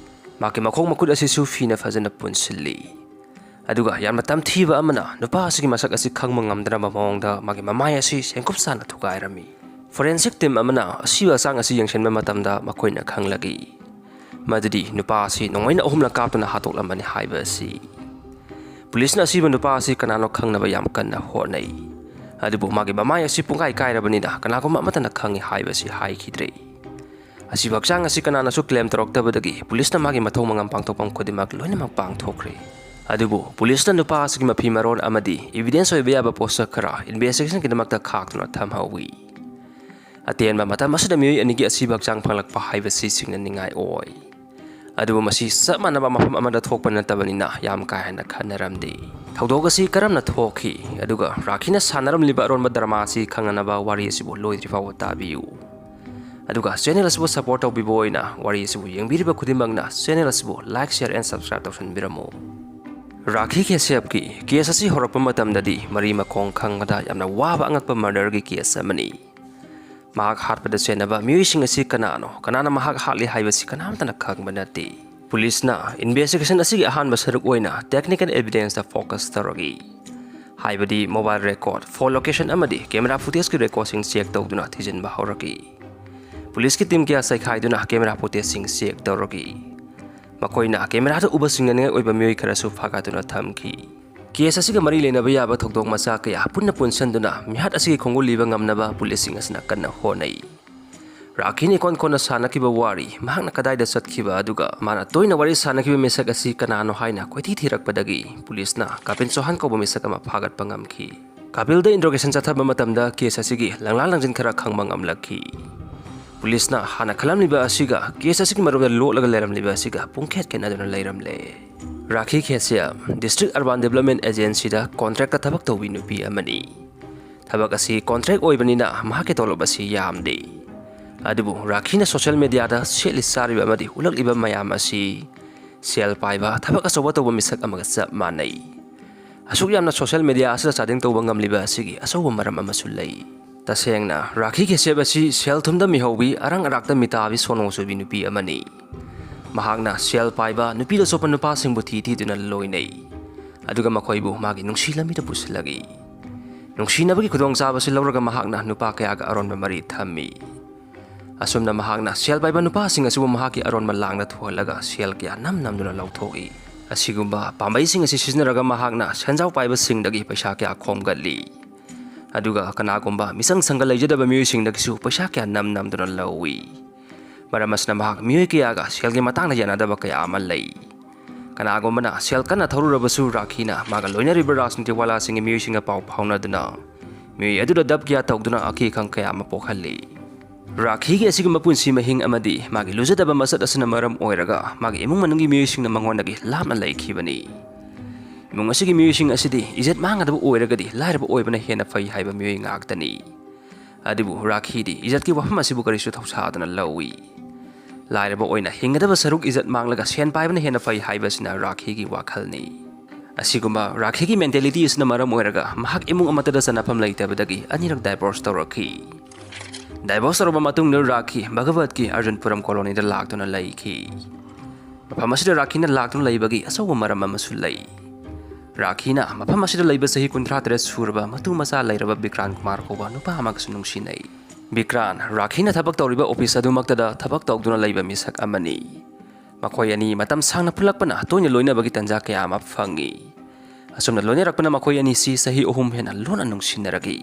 ꯃꯍꯥꯛꯀꯤ ꯃꯈꯣꯡ ꯃꯈꯨꯠ ꯑꯁꯤꯁꯨ ꯐꯤꯅ ꯐꯖꯅ ꯄꯨꯟꯁꯤꯜꯂꯤ꯫ ꯑꯗꯨꯒ ꯌꯥꯝꯅ ꯇꯝꯊꯤꯕ ꯑꯃꯅ ꯅꯨꯄꯥ ꯑꯁꯤꯒꯤ ꯃꯁꯛ ꯑꯁꯤ ꯈꯪꯕ ꯉꯝꯗꯅꯕ ꯃꯑꯣꯡꯗ ꯃꯥꯒꯤ ꯃꯃꯥꯏ ꯑꯁꯤ ꯁꯦꯡꯀꯨꯞ ꯆꯥꯅ ꯊꯨꯒꯥꯏꯔꯝꯃꯤ꯫ ꯐꯣꯔꯦꯟꯁꯤꯛ ꯇꯤꯝ ꯑꯃꯅ ꯑꯁꯤꯕ ꯍꯛꯆꯥꯡ ꯑꯁꯤ ꯌꯦꯡꯁꯤꯟꯕ ꯃꯇꯝꯗ ꯃꯈꯣꯏꯅ ꯈꯪꯂꯛꯏ ꯃꯗꯨꯗꯤ ꯅꯨꯄꯥ ꯑꯁꯤ ꯅꯣꯡꯃꯩꯅ ꯑꯍꯨꯝꯂꯛ ꯀꯥꯞꯇꯨꯅ ꯍꯥꯠꯇꯣꯛꯂꯝꯕꯅꯤ ꯍꯥꯏꯕ ꯑꯁꯤ꯫ ꯄꯨꯂꯤꯁꯅ ꯑꯁꯤꯕ ꯅꯨꯄꯥ ꯑꯁꯤ ꯀꯅꯥꯅꯣ ꯈꯪꯅꯕ ꯌꯥꯝ ꯀꯟꯅ ꯍꯣꯠꯅꯩ꯫ ꯑꯗꯨꯕꯨ ꯃꯥꯒꯤ ꯃꯃꯥꯏ ꯑꯁꯤ ꯄꯨꯡꯀꯥꯏ ꯀꯥꯏꯔꯕꯅꯤꯅ ꯀꯅꯥꯒꯨꯝꯕ ꯑꯃꯠꯇꯅ ꯈꯪꯏ ꯍꯥꯏꯕꯁꯤ ꯍꯥꯏꯈꯤꯗ꯭ꯔꯦ꯫ ꯑꯁꯤꯕ ꯍꯛꯆꯥꯡ ꯑꯁꯤ ꯀꯅꯥꯅꯁꯨ ꯀ꯭ꯂꯦꯝ ꯇꯧꯔꯛꯇꯕꯗꯒꯤ ꯄꯨꯂꯤꯁꯅ ꯃꯥꯒꯤ ꯃꯊꯧ ꯃꯉꯝ ꯄꯥꯡꯊꯣꯛꯐꯝ ꯈꯨꯗꯤꯡꯃꯛ ꯂꯣꯏꯅꯃꯛ ꯄꯥꯡꯊꯣꯛꯈ꯭ꯔꯦ꯫ ꯑꯗꯨꯕꯨ ꯄꯨꯂꯤꯁꯅ ꯅꯨꯄꯥ ꯑꯁꯤꯒꯤ ꯃꯐꯤ ꯃꯔꯣꯟ ꯑꯃꯗꯤ ꯏꯕꯤꯗꯦꯟꯁ ꯑꯣꯏꯕ ꯌꯥꯕ ꯄꯣꯠꯁꯛ ꯈꯔ ꯏꯟꯚꯦꯁꯇꯤꯒꯦꯁꯟꯒꯤꯗꯃꯛꯇ ꯈꯥꯛꯇꯨꯅ ꯊꯝꯍꯧꯏ꯫ ꯑꯇꯦꯟꯕ ꯃꯇꯝ ꯑꯁꯤꯗ ꯃꯤꯑꯣꯏ ꯑꯅꯤꯒꯤ ꯑꯁꯤꯕ ꯍꯛꯆꯥꯡ ꯐꯪꯂꯛꯄ ꯍꯥꯏꯕꯁꯤ ꯁꯤꯡꯅꯅꯤꯡꯉꯥꯏ ꯑꯣꯏ꯫ ꯑꯗꯨꯕꯨ ꯃꯁꯤ ꯆꯞ ꯃꯥꯟꯅꯕ ꯃꯐꯝ ꯑꯃꯗ ꯊꯣꯛꯄ ꯅꯠꯇꯕꯅꯤꯅ ꯌꯥꯝ ꯀꯥ ꯍꯦꯟꯅ ꯈꯟꯅꯔꯝꯗꯦ꯫ ꯊꯧꯗꯣꯛ ꯑꯁꯤ ꯀꯔꯝꯅ ꯊꯣꯛꯈꯤ, ꯑꯗꯨꯒ ꯔꯥꯈꯤꯅ ꯁꯥꯟꯅꯔꯝꯂꯤꯕ ꯑꯔꯣꯟꯕ ꯗ꯭ꯔꯃꯥ ꯑꯁꯤ ꯈꯪꯅꯅꯕ ꯋꯥꯔꯤ ꯑꯁꯤꯕꯨ ꯂꯣꯏꯗ꯭ꯔꯤ ꯐꯥꯎꯕ ꯇꯥꯕꯤꯌꯨ꯫ ꯑꯗꯨꯒ ꯆꯦꯅꯦꯜ ꯑꯁꯤꯕꯨ ꯁꯄꯣꯔꯠ ꯇꯧꯕꯤꯕ ꯑꯣꯏꯅ ꯋꯥꯔꯤ ꯑꯁꯤꯕꯨ ꯌꯦꯡꯕꯤꯔꯤꯕ ꯈꯨꯗꯤꯡꯃꯛꯅ ꯆꯦꯅꯦꯜ ꯑꯁꯤꯕꯨ ꯂꯥꯏꯛ, ꯁꯤꯌꯔ ꯑꯦꯟ ꯁꯕꯁꯀ꯭ꯔꯥꯏꯕ ꯇꯧꯁꯟꯕꯤꯔꯝꯃꯨ꯫ ꯔꯥꯈꯤ ꯀꯦꯁꯦꯞꯀꯤ ꯀꯦꯁ ꯑꯁꯤ ꯍꯧꯔꯛꯄ ꯃꯇꯝꯗꯗꯤ ꯃꯔꯤ ꯃꯈꯣꯡ ꯈꯪꯕꯗ ꯌꯥꯝꯅ ꯋꯥꯕ ꯑꯉꯛꯄ ꯃꯔꯗꯔꯒꯤ ꯀꯦꯁ ꯑꯃꯅꯤ꯫ ꯃꯍꯥꯛ ꯍꯥꯠꯄꯗ ꯆꯦꯟꯅꯕ ꯃꯤꯑꯣꯏꯁꯤꯡ ꯑꯁꯤ ꯀꯅꯥꯅꯣ, ꯀꯅꯥꯅ ꯃꯍꯥꯛ ꯍꯥꯠꯂꯤ ꯍꯥꯏꯕꯁꯤ ꯀꯅꯥꯝꯇꯅ ꯈꯪꯕ ꯅꯠꯇꯦ꯫ ꯄꯨꯂꯤꯁꯅ ꯏꯟꯚꯦꯁꯇꯤꯒꯦꯁꯟ ꯑꯁꯤꯒꯤ ꯑꯍꯥꯟꯕ ꯁꯔꯨꯛ ꯑꯣꯏꯅ ꯇꯦꯛꯅꯤꯀꯦꯜ ꯑꯦꯚꯤꯗꯦꯟꯁꯇ ꯐꯣꯀꯁ ꯇꯧꯔꯛꯏ꯫ ꯍꯥꯏꯕꯗꯤ mobile record, phone location ꯑꯃꯗꯤ camera footageꯀꯤ recordꯁꯤꯡ check ꯇꯧꯗꯨꯅ ꯊꯤꯖꯤꯟꯕ ꯍꯧꯔꯛꯈꯤ꯫ ꯄꯨꯂꯤꯁꯀꯤ team ꯀꯌꯥ ꯆꯥꯏꯈꯥꯏꯗꯨꯅ camera footageꯁꯤꯡ check ꯇꯧꯔꯛꯈꯤ꯫ ꯃꯈꯣꯏꯅ cameraꯗ ꯎꯕ ꯆꯤꯡꯅꯅꯤꯡꯉꯥꯏ ꯑꯣꯏꯕ ꯃꯤꯑꯣꯏ ꯈꯔꯁꯨ ꯐꯥꯒꯠꯇꯨꯅ ꯊꯝꯈꯤ꯫ Case ꯑꯁꯤꯒ ꯃꯔꯤ ꯂꯩꯅꯕ ꯌꯥꯕ ꯊꯧꯗꯣꯛ ꯃꯆꯥ ꯀꯌꯥ ꯄꯨꯟꯅ ꯄꯨꯟꯁꯤꯟꯗꯨꯅ ꯃꯤꯍꯥꯠ ꯑꯁꯤꯒꯤ ꯈꯣꯡꯒꯨꯜ ꯂꯤꯕ ꯉꯝꯅꯕ ꯄꯨꯂꯤꯁꯁꯤꯡ ꯑꯁꯤꯅ ꯀꯟꯅ ꯍꯣꯠꯅꯩ꯫ ꯔꯥꯈꯤꯅ ꯏꯀꯣꯟ ꯀꯣꯟꯅ ꯁꯥꯟꯅꯈꯤꯕ ꯋꯥꯔꯤ, ꯃꯍꯥꯛꯅ ꯀꯗꯥꯏꯗ ꯆꯠꯈꯤꯕ, ꯑꯗꯨꯒ ꯃꯥꯅ ꯇꯣꯏꯅ ꯋꯥꯔꯤ ꯁꯥꯟꯅꯈꯤꯕ ꯃꯤꯁꯛ ꯑꯁꯤ ꯀꯅꯥꯅꯣ ꯍꯥꯏꯅ ꯀꯣꯏꯊꯤ ꯊꯤꯔꯛꯄꯗꯒꯤ ꯄꯨꯂꯤꯁꯅ ꯀꯥꯄꯤꯜ ꯆꯧꯍꯥꯟ ꯀꯧꯕ ꯃꯤꯁꯛ ꯑꯃ ꯐꯥꯒꯠꯄ ꯉꯝꯈꯤ꯫ ꯀꯥꯄꯤꯜꯗ interrogation ꯆꯠꯊꯕ ꯃꯇꯝꯗ case ꯑꯁꯤꯒꯤ ꯂꯪꯂꯥ ꯂꯪꯖꯤꯟ ꯈꯔ ꯈꯪꯕ ꯉꯝꯂꯛꯈꯤ꯫ ꯄꯨꯂꯤꯁꯅ ꯍꯥꯟꯅ ꯈꯜꯂꯝꯂꯤꯕ ꯑꯁꯤꯒ case ꯑꯁꯤꯒꯤ ꯃꯔꯝꯗ ꯂꯣꯠꯂꯒ ꯂꯩꯔꯝꯂꯤꯕ ꯑꯁꯤꯒ ꯄꯨꯡꯈꯦꯠ ꯈꯦꯠꯅꯗꯨꯅ ꯂꯩꯔꯝꯂꯦ꯫ ꯔꯥꯈꯤ ꯈꯦꯁꯤꯌꯥ district urban development agencyꯗ contractꯇ ꯊꯕꯛ ꯇꯧꯕꯤ ꯅꯨꯄꯤ ꯑꯃꯅꯤ꯫ ꯊꯕꯛ ꯑꯁꯤ contract ꯑꯣꯏꯕꯅꯤꯅ ꯃꯍꯥꯛꯀꯤ ꯇꯣꯂꯣꯞ ꯑꯁꯤ ꯌꯥꯝꯗꯦ꯫ ꯑꯗꯨꯕꯨ ꯔꯥꯈꯤꯅ social mediaꯗ ꯁꯦꯠꯂꯤ ꯆꯥꯔꯤꯕ ꯑꯃꯗꯤ ꯎꯠꯂꯛꯂꯤꯕ ꯃꯌꯥꯝ ꯑꯁꯤ ꯁꯦꯜ ꯄꯥꯏꯕ, ꯊꯕꯛ ꯑꯆꯧꯕ ꯇꯧꯕ ꯃꯤꯁꯛ ꯑꯃꯒ ꯆꯞ ꯃꯥꯟꯅꯩ꯫ ꯑꯁꯨꯛ ꯌꯥꯝꯅ social media ꯑꯁꯤꯗ ꯆꯥꯗꯤꯡ ꯇꯧꯕ ꯉꯝꯂꯤꯕ ꯑꯁꯤꯒꯤ ꯑꯆꯧꯕ ꯃꯔꯝ ꯑꯃꯁꯨ ꯂꯩ꯫ ꯇꯁꯦꯡꯅ, ꯔꯥꯈꯤ ꯈꯦꯁꯦꯞ ꯑꯁꯤ ꯁꯦꯜ ꯊꯨꯝꯗ ꯃꯤꯍꯧꯕꯤ, ꯑꯔꯥꯡ ꯑꯔꯥꯛꯇ ꯃꯤꯇꯥꯕꯤ ꯁꯣꯅꯣ ꯆꯨꯕꯤ ꯅꯨꯄꯤ ꯑꯃꯅꯤ꯫ ꯃꯍꯥꯛꯅ ꯁꯦꯜ ꯄꯥꯏꯕ, ꯅꯨꯄꯤꯗ ꯆꯣꯞꯄ ꯅꯨꯄꯥꯁꯤꯡꯕꯨ ꯊꯤ ꯊꯤꯗꯨꯅ ꯂꯣꯏꯅꯩ, ꯑꯗꯨꯒ ꯃꯈꯣꯏꯕꯨ ꯃꯥꯒꯤ ꯅꯨꯡꯁꯤ ꯂꯝꯕꯤꯗ ꯄꯨꯁꯤꯜꯂꯛꯏ꯫ ꯅꯨꯡꯁꯤꯅꯕꯒꯤ ꯈꯨꯗꯣꯡꯆꯥꯕꯁꯤ ꯂꯧꯔꯒ ꯃꯍꯥꯛꯅ ꯅꯨꯄꯥ ꯀꯌꯥꯒ ꯑꯔꯣꯟꯕ ꯃꯔꯤ ꯊꯝꯃꯤ꯫ ꯑꯁꯨꯝꯅ ꯃꯍꯥꯛꯅ ꯁꯦꯜ ꯄꯥꯏꯕ ꯅꯨꯄꯥꯁꯤꯡ ꯑꯁꯤꯕꯨ ꯃꯍꯥꯛꯀꯤ ꯑꯔꯣꯟꯕ ꯂꯥꯡꯗ ꯊꯨꯍꯜꯂꯒ ꯁꯦꯜ ꯀꯌꯥ ꯅꯝ ꯅꯝꯗꯨꯅ ꯂꯧꯊꯣꯛꯏ꯫ ꯑꯁꯤꯒꯨꯝꯕ ꯄꯥꯝꯕꯩꯁꯤꯡ ꯑꯁꯤ ꯁꯤꯖꯤꯟꯅꯔꯒ ꯃꯍꯥꯛꯅ ꯁꯦꯟꯖꯥꯎ ꯄꯥꯏꯕꯁꯤꯡꯗꯒꯤ ꯄꯩꯁꯥ ꯀꯌꯥ ꯈꯣꯝꯒꯠꯂꯤ꯫ ꯑꯗꯨꯒ ꯀꯅꯥꯒꯨꯝꯕ ꯃꯤꯆꯪ ꯁꯪꯒ ꯂꯩꯖꯗꯕ ꯃꯤꯑꯣꯏꯁꯤꯡꯗꯒꯤꯁꯨ ꯄꯩꯁꯥ ꯀꯌꯥ ꯅꯝ ꯅꯝꯗꯨꯅ ꯂꯧꯏ꯫ ꯃꯔꯝ ꯑꯁꯤꯅ ꯃꯍꯥꯛ ꯃꯤꯑꯣꯏ ꯀꯌꯥꯒ ꯁꯦꯜꯒꯤ ꯃꯇꯥꯡꯗ ꯌꯥꯅꯗꯕ ꯀꯌꯥ ꯑꯃ ꯂꯩ꯫ ꯀꯅꯥꯒꯨꯝꯕꯅ ꯁꯦꯜ ꯀꯟꯅ ꯊꯧꯔꯨꯔꯕꯁꯨ ꯔꯥꯈꯤꯅ ꯃꯥꯒ ꯂꯣꯏꯅꯔꯤꯕ ꯔꯥꯖꯅꯤꯇꯤ ꯋꯥꯂꯥꯁꯤꯡꯒꯤ ꯃꯤꯑꯣꯏꯁꯤꯡꯒ ꯄꯥꯎ ꯐꯥꯎꯅꯗꯨꯅ ꯃꯤꯑꯣꯏ ꯑꯗꯨꯗ ꯗꯞ ꯀꯌꯥ ꯇꯧꯗꯨꯅ ꯑꯀꯤ ꯑꯈꯪ ꯀꯌꯥ ꯑꯃ ꯄꯣꯛꯍꯜꯂꯤ꯫ ꯔꯥꯈꯤꯒꯤ ꯑꯁꯤꯒꯨꯝꯕ ꯄꯨꯟꯁꯤ ꯃꯍꯤꯡ ꯑꯃꯗꯤ ꯃꯥꯒꯤ ꯂꯨꯖꯗꯕ ꯃꯁꯛ ꯑꯁꯤꯅ ꯃꯔꯝ ꯑꯣꯏꯔꯒ ꯃꯥꯒꯤ ꯏꯃꯨꯡ ꯃꯅꯨꯡꯒꯤ ꯃꯤꯑꯣꯏꯁꯤꯡꯅ ꯃꯉꯣꯟꯗꯒꯤ ꯂꯥꯞꯅ ꯂꯩꯈꯤꯕꯅꯤ꯫ ꯏꯃꯨꯡ ꯑꯁꯤꯒꯤ ꯃꯤꯑꯣꯏꯁꯤꯡ ꯑꯁꯤꯗꯤ ꯏꯖꯠ ꯃꯥꯡꯒꯗꯕ ꯑꯣꯏꯔꯒꯗꯤ ꯂꯥꯏꯔꯕ ꯑꯣꯏꯕꯅ ꯍꯦꯟꯅ ꯐꯩ ꯍꯥꯏꯕ ꯃꯤꯑꯣꯏ ꯉꯥꯛꯇꯅꯤ꯫ ꯑꯗꯨꯕꯨ ꯔꯥꯈꯤꯗꯤ ꯏꯖꯠꯀꯤ ꯋꯥꯐꯝ ꯑꯁꯤꯕꯨ ꯀꯔꯤꯁꯨ ꯊꯧꯁꯥꯗꯅ ꯂꯧꯏ꯫ ꯂꯥꯏꯔꯕ ꯑꯣꯏꯅ ꯍꯤꯡꯒꯗꯕ ꯁꯔꯨꯛ ꯏꯖꯠ ꯃꯥꯡꯂꯒ ꯁꯦꯟ ꯄꯥꯏꯕꯅ ꯍꯦꯟꯅ ꯐꯩ ꯍꯥꯏꯕꯁꯤꯅ ꯔꯥꯈꯤꯒꯤ ꯋꯥꯈꯜꯅꯤ꯫ ꯑꯁꯤꯒꯨꯝꯕ ꯔꯥꯈꯤꯒꯤ mentality ꯑꯁꯤꯅ ꯃꯔꯝ ꯑꯣꯏꯔꯒ ꯃꯍꯥꯛ ꯏꯃꯨꯡ ꯑꯃꯠꯇꯗ ꯆꯟꯅꯐꯝ ꯂꯩꯇꯕꯗꯒꯤ ꯑꯅꯤꯔꯛ divorce ꯇꯧꯔꯛꯈꯤ꯫ Divorce ꯇꯧꯔꯕ ꯃꯇꯨꯡꯗ ꯔꯥꯈꯤ ꯚꯒꯕꯠꯀꯤ ꯑꯔꯖꯨꯟꯄꯨꯔꯝ colonyꯗ ꯂꯥꯛꯇꯨꯅ ꯂꯩꯈꯤ꯫ ꯃꯐꯝ ꯑꯁꯤꯗ ꯔꯥꯈꯤꯅ ꯂꯥꯛꯇꯨꯅ ꯂꯩꯕꯒꯤ ꯑꯆꯧꯕ ꯃꯔꯝ ꯑꯃꯁꯨ ꯂꯩ꯫ ꯔꯥꯈꯤꯅ ꯃꯐꯝ ꯑꯁꯤꯗ ꯂꯩꯕ ꯆꯍꯤ ꯀꯨꯟꯊ꯭ꯔꯥ ꯇꯔꯦꯠ ꯁꯨꯔꯕ ꯃꯇꯨ ꯃꯆꯥ ꯂꯩꯔꯕ ꯕꯤꯀ꯭ꯔꯥꯟ ꯀꯨꯃꯥꯔ ꯀꯧꯕ ꯅꯨꯄꯥ ꯑꯃꯒꯁꯨ ꯅꯨꯡꯁꯤꯅꯩ꯫ ꯕꯤꯀ꯭ꯔꯥꯟ ꯔꯥꯈꯤꯅ ꯊꯕꯛ ꯇꯧꯔꯤꯕ ꯑꯣꯐꯤꯁ ꯑꯗꯨꯃꯛꯇꯗ ꯊꯕꯛ ꯇꯧꯗꯨꯅ ꯂꯩꯕ ꯃꯤꯁꯛ ꯑꯃꯅꯤ꯫ ꯃꯈꯣꯏ ꯑꯅꯤ ꯃꯇꯝ ꯁꯥꯡꯅ ꯄꯨꯜꯂꯛꯄꯅ ꯇꯣꯏꯅ ꯂꯣꯏꯅꯕꯒꯤ ꯇꯥꯟꯖꯥ ꯀꯌꯥ ꯑꯃ ꯐꯪꯉꯤ꯫ ꯑꯁꯨꯝꯅ ꯂꯣꯏꯅꯔꯛꯄꯅ ꯃꯈꯣꯏ ꯑꯅꯤꯁꯤ ꯆꯍꯤ ꯑꯍꯨꯝ ꯍꯦꯟꯅ ꯂꯣꯟꯅ ꯅꯨꯡꯁꯤꯅꯔꯛꯏ꯫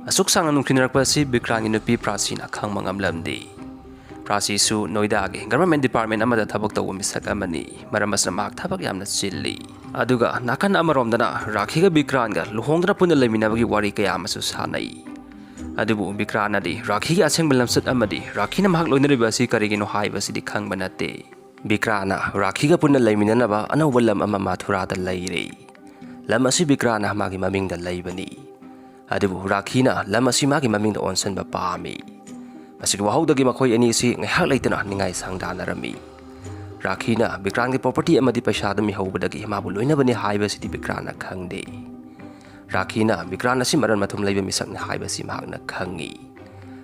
ꯑꯁꯨꯛ ꯁꯥꯡꯅ ꯅꯨꯡꯁꯤꯅꯔꯛꯄ ꯑꯁꯤ ꯕꯤꯀ꯭ꯔꯥꯟꯒꯤ ꯅꯨꯄꯤ ꯄ꯭ꯔꯥꯆꯤꯅ ꯈꯪꯕ ꯉꯝꯂꯝꯗꯦ꯫ ꯄ꯭ꯔꯥꯆꯤꯁꯨ ꯅꯣꯏꯗꯥꯒꯤ ꯒꯚꯔꯟꯃꯦꯟ ꯗꯤꯄꯥꯔꯠꯃꯦꯟ ꯑꯃꯗ ꯊꯕꯛ ꯇꯧꯕ ꯃꯤꯁꯛ ꯑꯃꯅꯤ꯫ ꯃꯔꯝ ꯑꯁꯤꯅ ꯃꯍꯥꯛ ꯊꯕꯛ ꯌꯥꯝꯅ ꯆꯤꯜꯂꯤ꯫ ꯑꯗꯨꯒ ꯅꯥꯀꯟ ꯑꯃꯔꯣꯝꯗꯅ ꯔꯥꯈꯤꯒ ꯕꯤꯀ꯭ꯔꯥꯟꯒ ꯂꯨꯍꯣꯡꯗꯨꯅ ꯄꯨꯟꯅ ꯂꯩꯃꯤꯟꯅꯕꯒꯤ ꯋꯥꯔꯤ ꯀꯌꯥ ꯑꯃꯁꯨ ꯁꯥꯟꯅꯩ꯫ ꯑꯗꯨꯕꯨ ꯕꯤꯀ꯭ꯔꯥꯟꯅꯗꯤ ꯔꯥꯈꯤꯒꯤ ꯑꯁꯦꯡꯕ ꯂꯝꯆꯠ ꯑꯃꯗꯤ ꯔꯥꯈꯤꯅ ꯃꯍꯥꯛ ꯂꯣꯏꯅꯔꯤꯕ ꯑꯁꯤ ꯀꯔꯤꯒꯤꯅꯣ ꯍꯥꯏꯕꯁꯤꯗꯤ ꯈꯪꯕ ꯅꯠꯇꯦ꯫ ꯕꯤꯀ꯭ꯔꯥꯟꯅ ꯔꯥꯈꯤꯒ ꯄꯨꯟꯅ ꯂꯩꯃꯤꯟꯅꯅꯕ ꯑꯅꯧꯕ ꯂꯝ ꯑꯃ ꯃꯊꯨꯔꯥꯗ ꯂꯩꯔꯦ꯫ ꯂꯝ ꯑꯁꯤ ꯕꯤꯀ꯭ꯔꯥꯟꯅ ꯃꯥꯒꯤ ꯃꯃꯤꯡꯗ ꯂꯩꯕꯅꯤ꯫ ꯑꯗꯨꯕꯨ ꯔꯥꯈꯤꯅ ꯂꯝ ꯑꯁꯤ ꯃꯥꯒꯤ ꯃꯃꯤꯡꯗ ꯑꯣꯟꯁꯤꯟꯕ ꯄꯥꯝꯃꯤ꯫ ꯃꯁꯤꯒꯤ ꯋꯥꯍꯧꯗꯒꯤ ꯃꯈꯣꯏ ꯑꯅꯤꯁꯤ ꯉꯥꯏꯍꯥꯛ ꯂꯩꯇꯅ ꯅꯤꯡꯉꯥꯏ ꯁꯪꯗꯥꯅꯔꯝꯃꯤ꯫ ꯔꯥꯈꯤꯅ ꯕꯤꯀ꯭ꯔꯥꯟꯒꯤ ꯄ꯭ꯔꯣꯄꯔꯇꯤ ꯑꯃꯗꯤ ꯄꯩꯁꯥ ꯑꯗꯨꯝ ꯃꯤꯍꯧꯕꯗꯒꯤ ꯃꯥꯕꯨ ꯂꯣꯏꯅꯕꯅꯤ ꯍꯥꯏꯕꯁꯤꯗꯤ ꯕꯤꯀ꯭ꯔꯥꯟꯅ ꯈꯪꯗꯦ꯫ ꯔꯥꯈꯤꯅ ꯕꯤꯀ꯭ꯔꯥꯟ ꯑꯁꯤ ꯃꯔꯟ ꯃꯊꯨꯝ ꯂꯩꯕ ꯃꯤꯁꯛꯅꯤ ꯍꯥꯏꯕꯁꯤ ꯃꯍꯥꯛꯅ ꯈꯪꯉꯤ꯫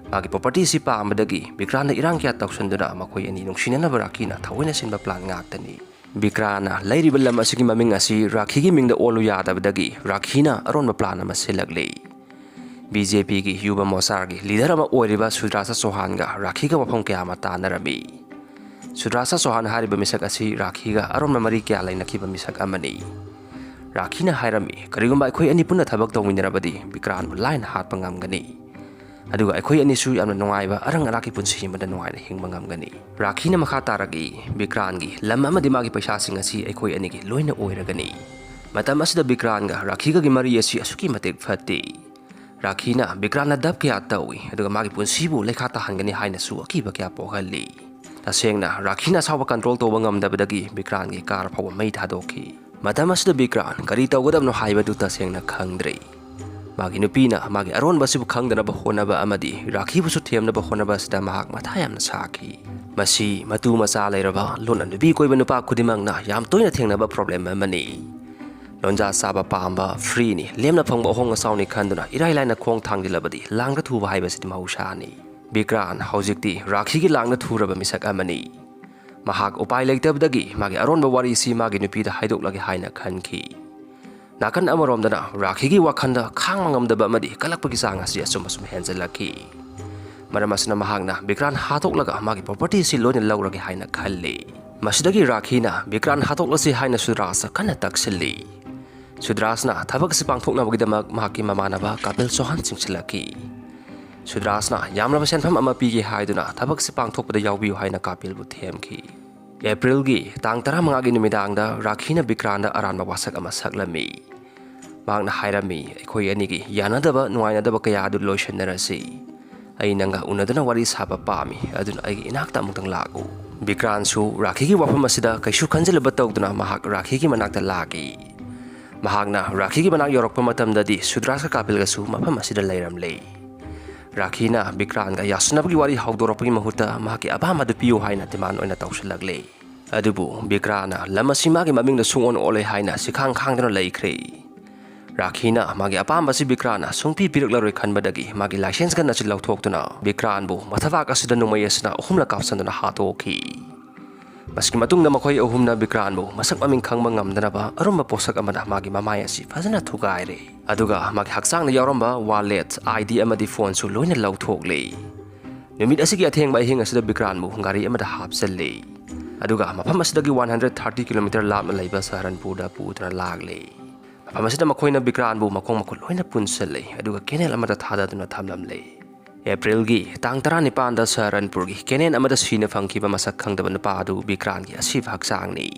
ꯃꯥꯒꯤ ꯄ꯭ꯔꯣꯄꯔꯇꯤ ꯑꯁꯤ ꯄꯥꯝꯕꯗꯒꯤ ꯕꯤꯀ꯭ꯔꯥꯟꯅ ꯏꯔꯥꯡ ꯀꯌꯥ ꯇꯧꯁꯟꯗꯨꯅ ꯃꯈꯣꯏ ꯑꯅꯤ ꯅꯨꯡꯁꯤꯅꯅꯕ ꯔꯥꯈꯤꯅ ꯊꯑꯣꯏꯅ ꯁꯤꯟꯕ ꯄ꯭ꯂꯥꯟ ꯉꯥꯛꯇꯅꯤ꯫ ꯕꯤꯀ꯭ꯔꯥꯟꯅ ꯂꯩꯔꯤꯕ ꯂꯝ ꯑꯁꯤꯒꯤ ꯃꯃꯤꯡ ꯑꯁꯤ ꯔꯥꯈꯤꯒꯤ ꯃꯤꯡꯗ ꯑꯣꯜꯂꯨ ꯌꯥꯗꯕꯗꯒꯤ ꯔꯥꯈꯤꯅ ꯑꯔꯣꯟꯕ ꯄ꯭ꯂꯥꯟ ꯑꯃ ꯁꯤꯜꯂꯛꯂꯤ꯫ ꯕꯤ ꯖꯦ ꯄꯤꯒꯤ ꯌꯨꯕ ꯃꯣꯔꯆꯥꯒꯤ ꯂꯤꯗꯔ ꯑꯃ ꯑꯣꯏꯔꯤꯕ ꯁꯨꯗ꯭ꯔꯥꯁ ꯆꯧꯍꯥꯟꯒ ꯔꯥꯈꯤꯒ ꯋꯥꯐꯝ ꯀꯌꯥ ꯑꯃ ꯇꯥꯟꯅꯔꯝꯃꯤ꯫ ꯁꯨꯗ꯭ꯔꯥꯁ ꯆꯧꯍꯥꯟ ꯍꯥꯏꯔꯤꯕ ꯃꯤꯁꯛ ꯑꯁꯤ ꯔꯥꯈꯤꯒ ꯑꯔꯣꯟꯕ ꯃꯔꯤ ꯀꯌꯥ ꯂꯩꯅꯈꯤꯕ ꯃꯤꯁꯛ ꯑꯃꯅꯤ꯫ ꯔꯥꯈꯤꯅ ꯍꯥꯏꯔꯝꯃꯤ, "ꯀꯔꯤꯒꯨꯝꯕ ꯑꯩꯈꯣꯏ ꯑꯅꯤ ꯄꯨꯟꯅ ꯊꯕꯛ ꯇꯧꯃꯤꯟꯅꯔꯕꯗꯤ ꯕꯤꯀ꯭ꯔꯥꯟꯕꯨ ꯂꯥꯏꯅ ꯍꯥꯠꯄ ꯉꯝꯒꯅꯤ꯫ ꯑꯗꯨꯒ ꯑꯩꯈꯣꯏ ꯑꯅꯤꯁꯨ ꯌꯥꯝꯅ ꯅꯨꯡꯉꯥꯏꯕ ꯑꯔꯪ ꯑꯔꯥꯛꯀꯤ ꯄꯨꯟꯁꯤ ꯑꯃꯗ ꯅꯨꯡꯉꯥꯏꯅ ꯍꯤꯡꯕ ꯉꯝꯒꯅꯤ꯫" ꯔꯥꯈꯤꯅ ꯃꯈꯥ ꯇꯥꯔꯛꯏ, "ꯕꯤꯀ꯭ꯔꯥꯟꯒꯤ ꯂꯝ ꯑꯃꯗꯤ ꯃꯥꯒꯤ ꯄꯩꯁꯥꯁꯤꯡ ꯑꯁꯤ ꯑꯩꯈꯣꯏ ꯑꯅꯤꯒꯤ ꯂꯣꯏꯅ ꯑꯣꯏꯔꯒꯅꯤ꯫" ꯃꯇꯝ ꯑꯁꯤꯗ ꯕꯤꯀ꯭ꯔꯥꯟꯒ ꯔꯥꯈꯤꯒꯒꯤ ꯃꯔꯤ ꯑꯁꯤ ꯑꯁꯨꯛꯀꯤ ꯃꯇꯤꯛ ꯐꯠꯇꯦ꯫ ꯔꯥꯈꯤꯅ ꯕꯤꯀ꯭ꯔꯥꯟꯅ ꯗꯞ ꯀꯌꯥ ꯇꯧꯏ, ꯑꯗꯨꯒ ꯃꯥꯒꯤ ꯄꯨꯟꯁꯤꯕꯨ ꯂꯩꯈꯥ ꯇꯥꯍꯟꯒꯅꯤ ꯍꯥꯏꯅꯁꯨ ꯑꯀꯤꯕ ꯀꯌꯥ ꯄꯣꯛꯍꯜꯂꯤ꯫ ꯇꯁꯦꯡꯅ ꯔꯥꯈꯤꯅ ꯑꯁꯥꯎꯕ ꯀꯟꯇ꯭ꯔꯣꯜ ꯇꯧꯕ ꯉꯝꯗꯕꯗꯒꯤ ꯕꯤꯀ꯭ꯔꯥꯟꯒꯤ ꯀꯥꯔ ꯐꯥꯎꯕ ꯃꯩ ꯊꯥꯗꯣꯛꯈꯤ꯫ ꯃꯇꯝ ꯑꯁꯤꯗ ꯕꯤꯀ꯭ꯔꯥꯟ ꯀꯔꯤ ꯇꯧꯒꯗꯕꯅꯣ ꯍꯥꯏꯕꯗꯨ ꯇꯁꯦꯡꯅ ꯈꯪꯗ꯭ꯔꯦ꯫ ꯃꯥꯒꯤ ꯅꯨꯄꯤꯅ ꯃꯥꯒꯤ ꯑꯔꯣꯟꯕ ꯑꯁꯤꯕꯨ ꯈꯪꯗꯅꯕ ꯍꯣꯠꯅꯕ ꯑꯃꯗꯤ ꯔꯥꯈꯤꯕꯨꯁꯨ ꯊꯦꯝꯅꯕ ꯍꯣꯠꯅꯕ ꯑꯁꯤꯗ ꯃꯍꯥꯛ ꯃꯊꯥ ꯌꯥꯝꯅ ꯁꯥꯈꯤ꯫ ꯃꯁꯤ ꯃꯇꯨ ꯃꯆꯥ ꯂꯩꯔꯕ ꯂꯣꯟꯅ ꯅꯨꯄꯤ ꯀꯣꯏꯕ ꯅꯨꯄꯥ ꯈꯨꯗꯤꯡꯃꯛꯅ ꯌꯥꯝ ꯇꯣꯏꯅ ꯊꯦꯡꯅꯕ ꯄ꯭ꯔꯣꯕ꯭ꯂꯦꯝ ꯑꯃꯅꯤ꯫ ꯂꯣꯟꯖꯥ ꯆꯥꯕ ꯄꯥꯝꯕ, ꯐ꯭ꯔꯤꯅꯤ, ꯂꯦꯝꯅ ꯐꯪꯕ ꯑꯍꯣꯡ ꯑꯆꯥꯎꯅꯤ ꯈꯟꯗꯨꯅ ꯏꯔꯥꯏ ꯂꯥꯏꯅ ꯈꯣꯡ ꯊꯥꯡꯖꯤꯜꯂꯕꯗꯤ ꯂꯥꯡꯗ ꯊꯨꯕ ꯍꯥꯏꯕꯁꯤꯗꯤ ꯃꯍꯧꯁꯥꯅꯤ꯫ ꯕꯤꯀ꯭ꯔꯥꯟ ꯍꯧꯖꯤꯛꯇꯤ ꯔꯥꯈꯤꯒꯤ ꯂꯥꯡꯗ ꯊꯨꯔꯕ ꯃꯤꯁꯛ ꯑꯃꯅꯤ꯫ ꯃꯍꯥꯛ ꯎꯄꯥꯏ ꯂꯩꯇꯕꯗꯒꯤ ꯃꯥꯒꯤ ꯑꯔꯣꯟꯕ ꯋꯥꯔꯤꯁꯤ ꯃꯥꯒꯤ ꯅꯨꯄꯤꯗ ꯍꯥꯏꯗꯣꯛꯂꯒꯦ ꯍꯥꯏꯅ ꯈꯟꯈꯤ꯫ ꯅꯥꯀꯟ ꯑꯃꯔꯣꯝꯗꯅ ꯔꯥꯈꯤꯒꯤ ꯋꯥꯈꯜꯗ ꯈꯥꯡꯕ ꯉꯝꯗꯕ ꯑꯃꯗꯤ ꯀꯜꯂꯛꯄꯒꯤ ꯆꯥꯡ ꯑꯁꯤ ꯑꯁꯨꯝ ꯑꯁꯨꯝ ꯍꯦꯟꯖꯜꯂꯛꯈꯤ꯫ ꯃꯔꯝ ꯑꯁꯤꯅ ꯃꯍꯥꯛꯅ ꯕꯤꯀ꯭ꯔꯥꯟ ꯍꯥꯠꯇꯣꯛꯂꯒ ꯃꯥꯒꯤ property ꯑꯁꯤ ꯂꯣꯏꯅ ꯂꯧꯔꯒꯦ ꯍꯥꯏꯅ ꯈꯜꯂꯤ꯫ ꯃꯁꯤꯗꯒꯤ ꯔꯥꯈꯤꯅ ꯕꯤꯀ꯭ꯔꯥꯟ ꯍꯥꯠꯇꯣꯛꯂꯁꯤ ꯍꯥꯏꯅ ꯁꯨꯗ꯭ꯔꯥꯁꯇ ꯀꯟꯅ ꯇꯛꯁꯤꯜꯂꯤ꯫ ꯁꯨꯗ꯭ꯔꯥꯁꯅ ꯊꯕꯛ ꯑꯁꯤ ꯄꯥꯡꯊꯣꯛꯅꯕꯒꯤꯗꯃꯛ ꯃꯍꯥꯛꯀꯤ ꯃꯃꯥꯟꯅꯕ ꯀꯥꯄꯤꯜ ꯆꯧꯍꯥꯟ ꯆꯤꯡꯁꯤꯜꯂꯛꯈꯤ꯫ ꯁꯨꯗ꯭ꯔꯥꯁꯅ ꯌꯥꯝꯂꯕ ꯁꯦꯟꯐꯝ ꯑꯃ ꯄꯤꯒꯦ ꯍꯥꯏꯗꯨꯅ ꯊꯕꯛ ꯑꯁꯤ ꯄꯥꯡꯊꯣꯛꯄꯗ ꯌꯥꯎꯕꯤꯌꯨ ꯍꯥꯏꯅ ꯀꯥꯄꯤꯜꯕꯨ ꯊꯦꯝꯈꯤ꯫ ꯑꯦꯄ꯭ꯔꯤꯜꯒꯤ ꯇꯥꯡ ꯇꯔꯥꯃꯉꯥꯒꯤ ꯅꯨꯃꯤꯗꯥꯡꯗ ꯔꯥꯈꯤꯅ ꯕꯤꯀ꯭ꯔꯥꯟꯗ ꯑꯔꯥꯟꯕ ꯋꯥꯁꯛ ꯑꯃ ꯁꯛꯂꯝꯃꯤ꯫ ꯃꯍꯥꯛꯅ ꯍꯥꯏꯔꯝꯃꯤ, "ꯑꯩꯈꯣꯏ ꯑꯅꯤꯒꯤ ꯌꯥꯅꯗꯕ ꯅꯨꯡꯉꯥꯏꯅꯗꯕ ꯀꯌꯥ ꯑꯗꯨ ꯂꯣꯏꯁꯤꯟꯅꯔꯁꯤ꯫ ꯑꯩ ꯅꯪꯒ ꯎꯅꯗꯨꯅ ꯋꯥꯔꯤ ꯁꯥꯕ ꯄꯥꯝꯃꯤ, ꯑꯗꯨꯅ ꯑꯩꯒꯤ ꯏꯅꯥꯛꯇ ꯑꯃꯨꯛꯇꯪ ꯂꯥꯛꯎ꯫" ꯕꯤꯀ꯭ꯔꯥꯟꯁꯨ ꯔꯥꯈꯤꯒꯤ ꯋꯥꯐꯝ ꯑꯁꯤꯗ ꯀꯩꯁꯨ ꯈꯟꯖꯤꯜꯂꯕ ꯇꯧꯗꯨꯅ ꯃꯍꯥꯛ ꯔꯥꯈꯤꯒꯤ ꯃꯅꯥꯛꯇ ꯂꯥꯛꯏ꯫ ꯃꯍꯥꯛꯅ ꯔꯥꯈꯤꯒꯤ ꯃꯅꯥꯛ ꯌꯧꯔꯛꯄ ꯃꯇꯝꯗꯗꯤ ꯁꯨꯗ꯭ꯔꯥꯁꯀ ꯀꯥꯄꯤꯜꯒꯁꯨ ꯃꯐꯝ ꯑꯁꯤꯗ ꯂꯩꯔꯝꯂꯦ꯫ ꯔꯥꯈꯤꯅ ꯕꯤꯀ꯭ꯔꯥꯟꯒ ꯌꯥꯁꯤꯟꯅꯕꯒꯤ ꯋꯥꯔꯤ ꯍꯧꯗꯣꯔꯛꯄꯒꯤ ꯃꯍꯨꯠꯇ ꯃꯍꯥꯛꯀꯤ ꯑꯄꯥꯝꯕꯗꯨ ꯄꯤꯌꯨ ꯍꯥꯏꯅ demand ꯑꯣꯏꯅ ꯇꯧꯁꯤꯜꯂꯛꯂꯦ꯫ ꯑꯗꯨꯕꯨ ꯕꯤꯀ꯭ꯔꯥꯟꯅ ꯂꯝ ꯑꯁꯤ ꯃꯥꯒꯤ ꯃꯃꯤꯡꯗ ꯁꯨꯡꯑꯣꯟ ꯑꯣꯜꯂꯣꯏ ꯍꯥꯏꯅ ꯁꯤꯈꯥꯡ ꯈꯥꯡꯗꯨꯅ ꯂꯩꯈ꯭ꯔꯦ꯫ ꯔꯥꯈꯤꯅ ꯃꯥꯒꯤ ꯑꯄꯥꯝꯕꯁꯤ ꯕꯤꯀ꯭ꯔꯥꯟꯅ ꯁꯨꯡꯄꯤ ꯄꯤꯔꯛꯂꯔꯣꯏ ꯈꯟꯕꯗꯒꯤ ꯃꯥꯒꯤ license gun ꯑꯁꯤ ꯂꯧꯊꯣꯛꯇꯨꯅ ꯕꯤꯀ꯭ꯔꯥꯟꯕꯨ ꯃꯊꯕꯥꯛ ꯑꯁꯤꯗ ꯅꯣꯡꯃꯩ ꯑꯁꯤꯅ ꯑꯍꯨꯝꯂꯛ ꯀꯥꯞꯁꯤꯟꯗꯨꯅ ꯍꯥꯠꯇꯣꯛꯈꯤ꯫ ꯃꯁꯤꯒꯤ ꯃꯇꯨꯡꯗ ꯃꯈꯣꯏ ꯑꯍꯨꯝꯅ ꯕꯤꯀ꯭ꯔꯥꯟꯕꯨ ꯃꯁꯛ ꯃꯃꯤꯡ ꯈꯪꯕ ꯉꯝꯗꯅꯕ ꯑꯔꯨꯝꯕ ꯄꯣꯠꯁꯛ ꯑꯃꯅ ꯃꯥꯒꯤ ꯃꯃꯥꯏ ꯑꯁꯤ ꯐꯖꯅ ꯊꯨꯒꯥꯏꯔꯦ꯫ ꯑꯗꯨꯒ ꯃꯥꯒꯤ ꯍꯛꯆꯥꯡꯗ ꯌꯥꯎꯔꯝꯕ wallet, ID ꯑꯃꯗꯤ phoneꯁꯨ ꯂꯣꯏꯅ ꯂꯧꯊꯣꯛꯂꯦ꯫ ꯅꯨꯃꯤꯠ ꯑꯁꯤꯒꯤ ꯑꯊꯦꯡꯕ ꯑꯍꯤꯡ ꯑꯁꯤꯗ ꯕꯤꯀ꯭ꯔꯥꯟꯕꯨ ꯒꯥꯔꯤ ꯑꯃꯗ ꯍꯥꯞꯆꯜꯂꯦ꯫ ꯑꯗꯨꯒ ꯃꯐꯝ ꯑꯁꯤꯗꯒꯤ one hundred thirty kilometer ꯂꯥꯞꯅ ꯂꯩꯕ ꯁꯍꯥꯔꯟꯄꯨꯔꯗ ꯄꯨꯗꯨꯅ ꯂꯥꯛꯂꯦ꯫ ꯃꯐꯝ ꯑꯁꯤꯗ ꯃꯈꯣꯏꯅ ꯕꯤꯀ꯭ꯔꯥꯟꯕꯨ ꯃꯈꯣꯡ ꯃꯈꯨꯠ ꯂꯣꯏꯅ ꯄꯨꯟꯁꯤꯜꯂꯦ, ꯑꯗꯨꯒ canal ꯑꯃꯗ ꯊꯥꯗꯗꯨꯅ ꯊꯝꯂꯝꯂꯦ꯫ ꯑꯦꯄ꯭ꯔꯤꯜꯒꯤ ꯇꯥꯡ ꯇꯔꯥꯅꯤꯄꯥꯟꯗ ꯁꯍꯥꯔꯟꯄꯨꯔꯒꯤ canal ꯑꯃꯗ ꯁꯤꯅ ꯐꯪꯈꯤꯕ ꯃꯁꯛ ꯈꯪꯗꯕ ꯅꯨꯄꯥ ꯑꯗꯨ ꯕꯤꯀ꯭ꯔꯥꯟꯒꯤ ꯑꯁꯤꯕ ꯍꯛꯆꯥꯡꯅꯤ꯫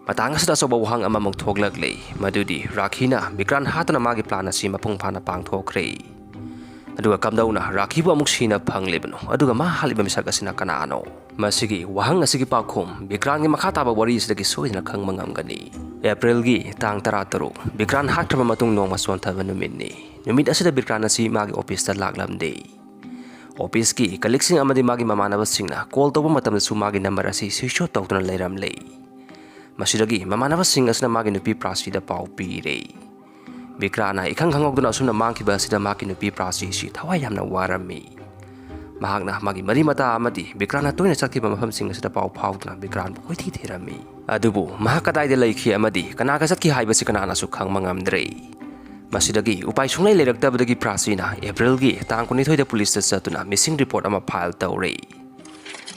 ꯃꯇꯥꯡ ꯑꯁꯤꯗ ꯑꯆꯧꯕ ꯋꯥꯍꯪ ꯑꯃꯃꯨꯛ ꯊꯣꯛꯂꯛꯂꯦ, ꯃꯗꯨꯗꯤ ꯔꯥꯈꯤꯅ ꯕꯤꯀ꯭ꯔꯥꯟ ꯍꯥꯠꯇꯨꯅ ꯃꯥꯒꯤ plan ꯑꯁꯤ ꯃꯄꯨꯡ ꯐꯥꯅ ꯄꯥꯡꯊꯣꯛꯈ꯭ꯔꯦ꯫ ꯑꯗꯨꯒ ꯀꯝꯗꯧꯅ ꯔꯥꯈꯤꯕꯨ ꯑꯃꯨꯛ ꯁꯤꯅ ꯐꯪꯂꯤꯕꯅꯣ? ꯑꯗꯨꯒ ꯃꯥ ꯍꯥꯠꯂꯤꯕ ꯃꯤꯁꯛ ꯑꯁꯤꯅ ꯀꯅꯥꯅꯣ? ꯃꯁꯤꯒꯤ ꯋꯥꯍꯪ ꯑꯁꯤꯒꯤ ꯄꯥꯎꯈꯨꯝ ꯕꯤꯀ꯭ꯔꯥꯟꯒꯤ ꯃꯈꯥ ꯇꯥꯕ ꯋꯥꯔꯤ ꯑꯁꯤꯗꯒꯤ ꯁꯣꯏꯗꯅ ꯈꯪꯕ ꯉꯝꯒꯅꯤ꯫ ꯑꯦꯄ꯭ꯔꯤꯜꯒꯤ ꯇꯥꯡ ꯇꯔꯥꯇꯔꯨꯛ, ꯕꯤꯀ꯭ꯔꯥꯟ ꯍꯥꯠꯈ꯭ꯔꯕ ꯃꯇꯨꯡ ꯅꯣꯡꯃ ꯆꯣꯟꯊꯕ ꯅꯨꯃꯤꯠꯅꯤ꯫ ꯅꯨꯃꯤꯠ ꯑꯁꯤꯗ ꯕꯤꯀ꯭ꯔꯥꯟ ꯑꯁꯤ ꯃꯥꯒꯤ officeꯇ ꯂꯥꯛꯂꯝꯗꯦ꯫ Officeꯀꯤ colleagueꯁꯤꯡ ꯑꯃꯗꯤ ꯃꯥꯒꯤ ꯃꯃꯥꯟꯅꯕꯁꯤꯡꯅ call ꯇꯧꯕ ꯃꯇꯝꯗꯁꯨ ꯃꯥꯒꯤ number ꯑꯁꯤ switch off ꯇꯧꯗꯨꯅ ꯂꯩꯔꯝꯂꯦ꯫ ꯃꯁꯤꯗꯒꯤ ꯃꯃꯥꯟꯅꯕꯁꯤꯡ ꯑꯁꯤꯅ ꯃꯥꯒꯤ ꯅꯨꯄꯤ ꯄ꯭ꯔꯥꯁꯤꯗ ꯄꯥꯎ ꯄꯤꯔꯦ꯫ ꯕꯤꯀ꯭ꯔꯥꯟꯅ ꯏꯈꯪ ꯈꯪꯍꯧꯗꯅ ꯑꯁꯨꯝꯅ ꯃꯥꯡꯈꯤꯕ ꯑꯁꯤꯗ ꯃꯍꯥꯛꯀꯤ ꯅꯨꯄꯤ ꯄ꯭ꯔꯥꯁꯤꯁꯤ ꯊꯋꯥꯏ ꯌꯥꯝꯅ ꯋꯥꯔꯝꯃꯤ꯫ ꯃꯍꯥꯛꯅ ꯃꯥꯒꯤ ꯃꯔꯤ ꯃꯇꯥ ꯑꯃꯗꯤ ꯕꯤꯀ꯭ꯔꯥꯟꯅ ꯇꯣꯏꯅ ꯆꯠꯈꯤꯕ ꯃꯐꯝꯁꯤꯡ ꯑꯁꯤꯗ ꯄꯥꯎ ꯐꯥꯎꯗꯨꯅ ꯕꯤꯀ꯭ꯔꯥꯟꯕꯨ ꯀꯣꯏꯊꯤ ꯊꯤꯔꯝꯃꯤ꯫ ꯑꯗꯨꯕꯨ ꯃꯍꯥꯛ ꯀꯗꯥꯏꯗ ꯂꯩꯈꯤ ꯑꯃꯗꯤ ꯀꯅꯥꯒ ꯆꯠꯈꯤ ꯍꯥꯏꯕꯁꯤ ꯀꯅꯥꯅꯁꯨ ꯈꯪꯕ ꯉꯝꯗ꯭ꯔꯦ꯫ ꯃꯁꯤꯗꯒꯤ ꯎꯄꯥꯏ ꯁꯨꯡꯂꯩ ꯂꯩꯔꯛꯇꯕꯗꯒꯤ ꯄ꯭ꯔꯥꯆꯤꯅ ꯑꯦꯄ꯭ꯔꯤꯜꯒꯤ ꯇꯥꯡ ꯀꯨꯟꯅꯤꯊꯣꯏꯗ ꯄꯨꯂꯤꯁꯇ ꯆꯠꯇꯨꯅ ꯃꯤꯁꯤꯡ ꯔꯤꯄꯣꯔꯠ ꯑꯃ ꯐꯥꯏꯜ ꯇꯧꯔꯦ꯫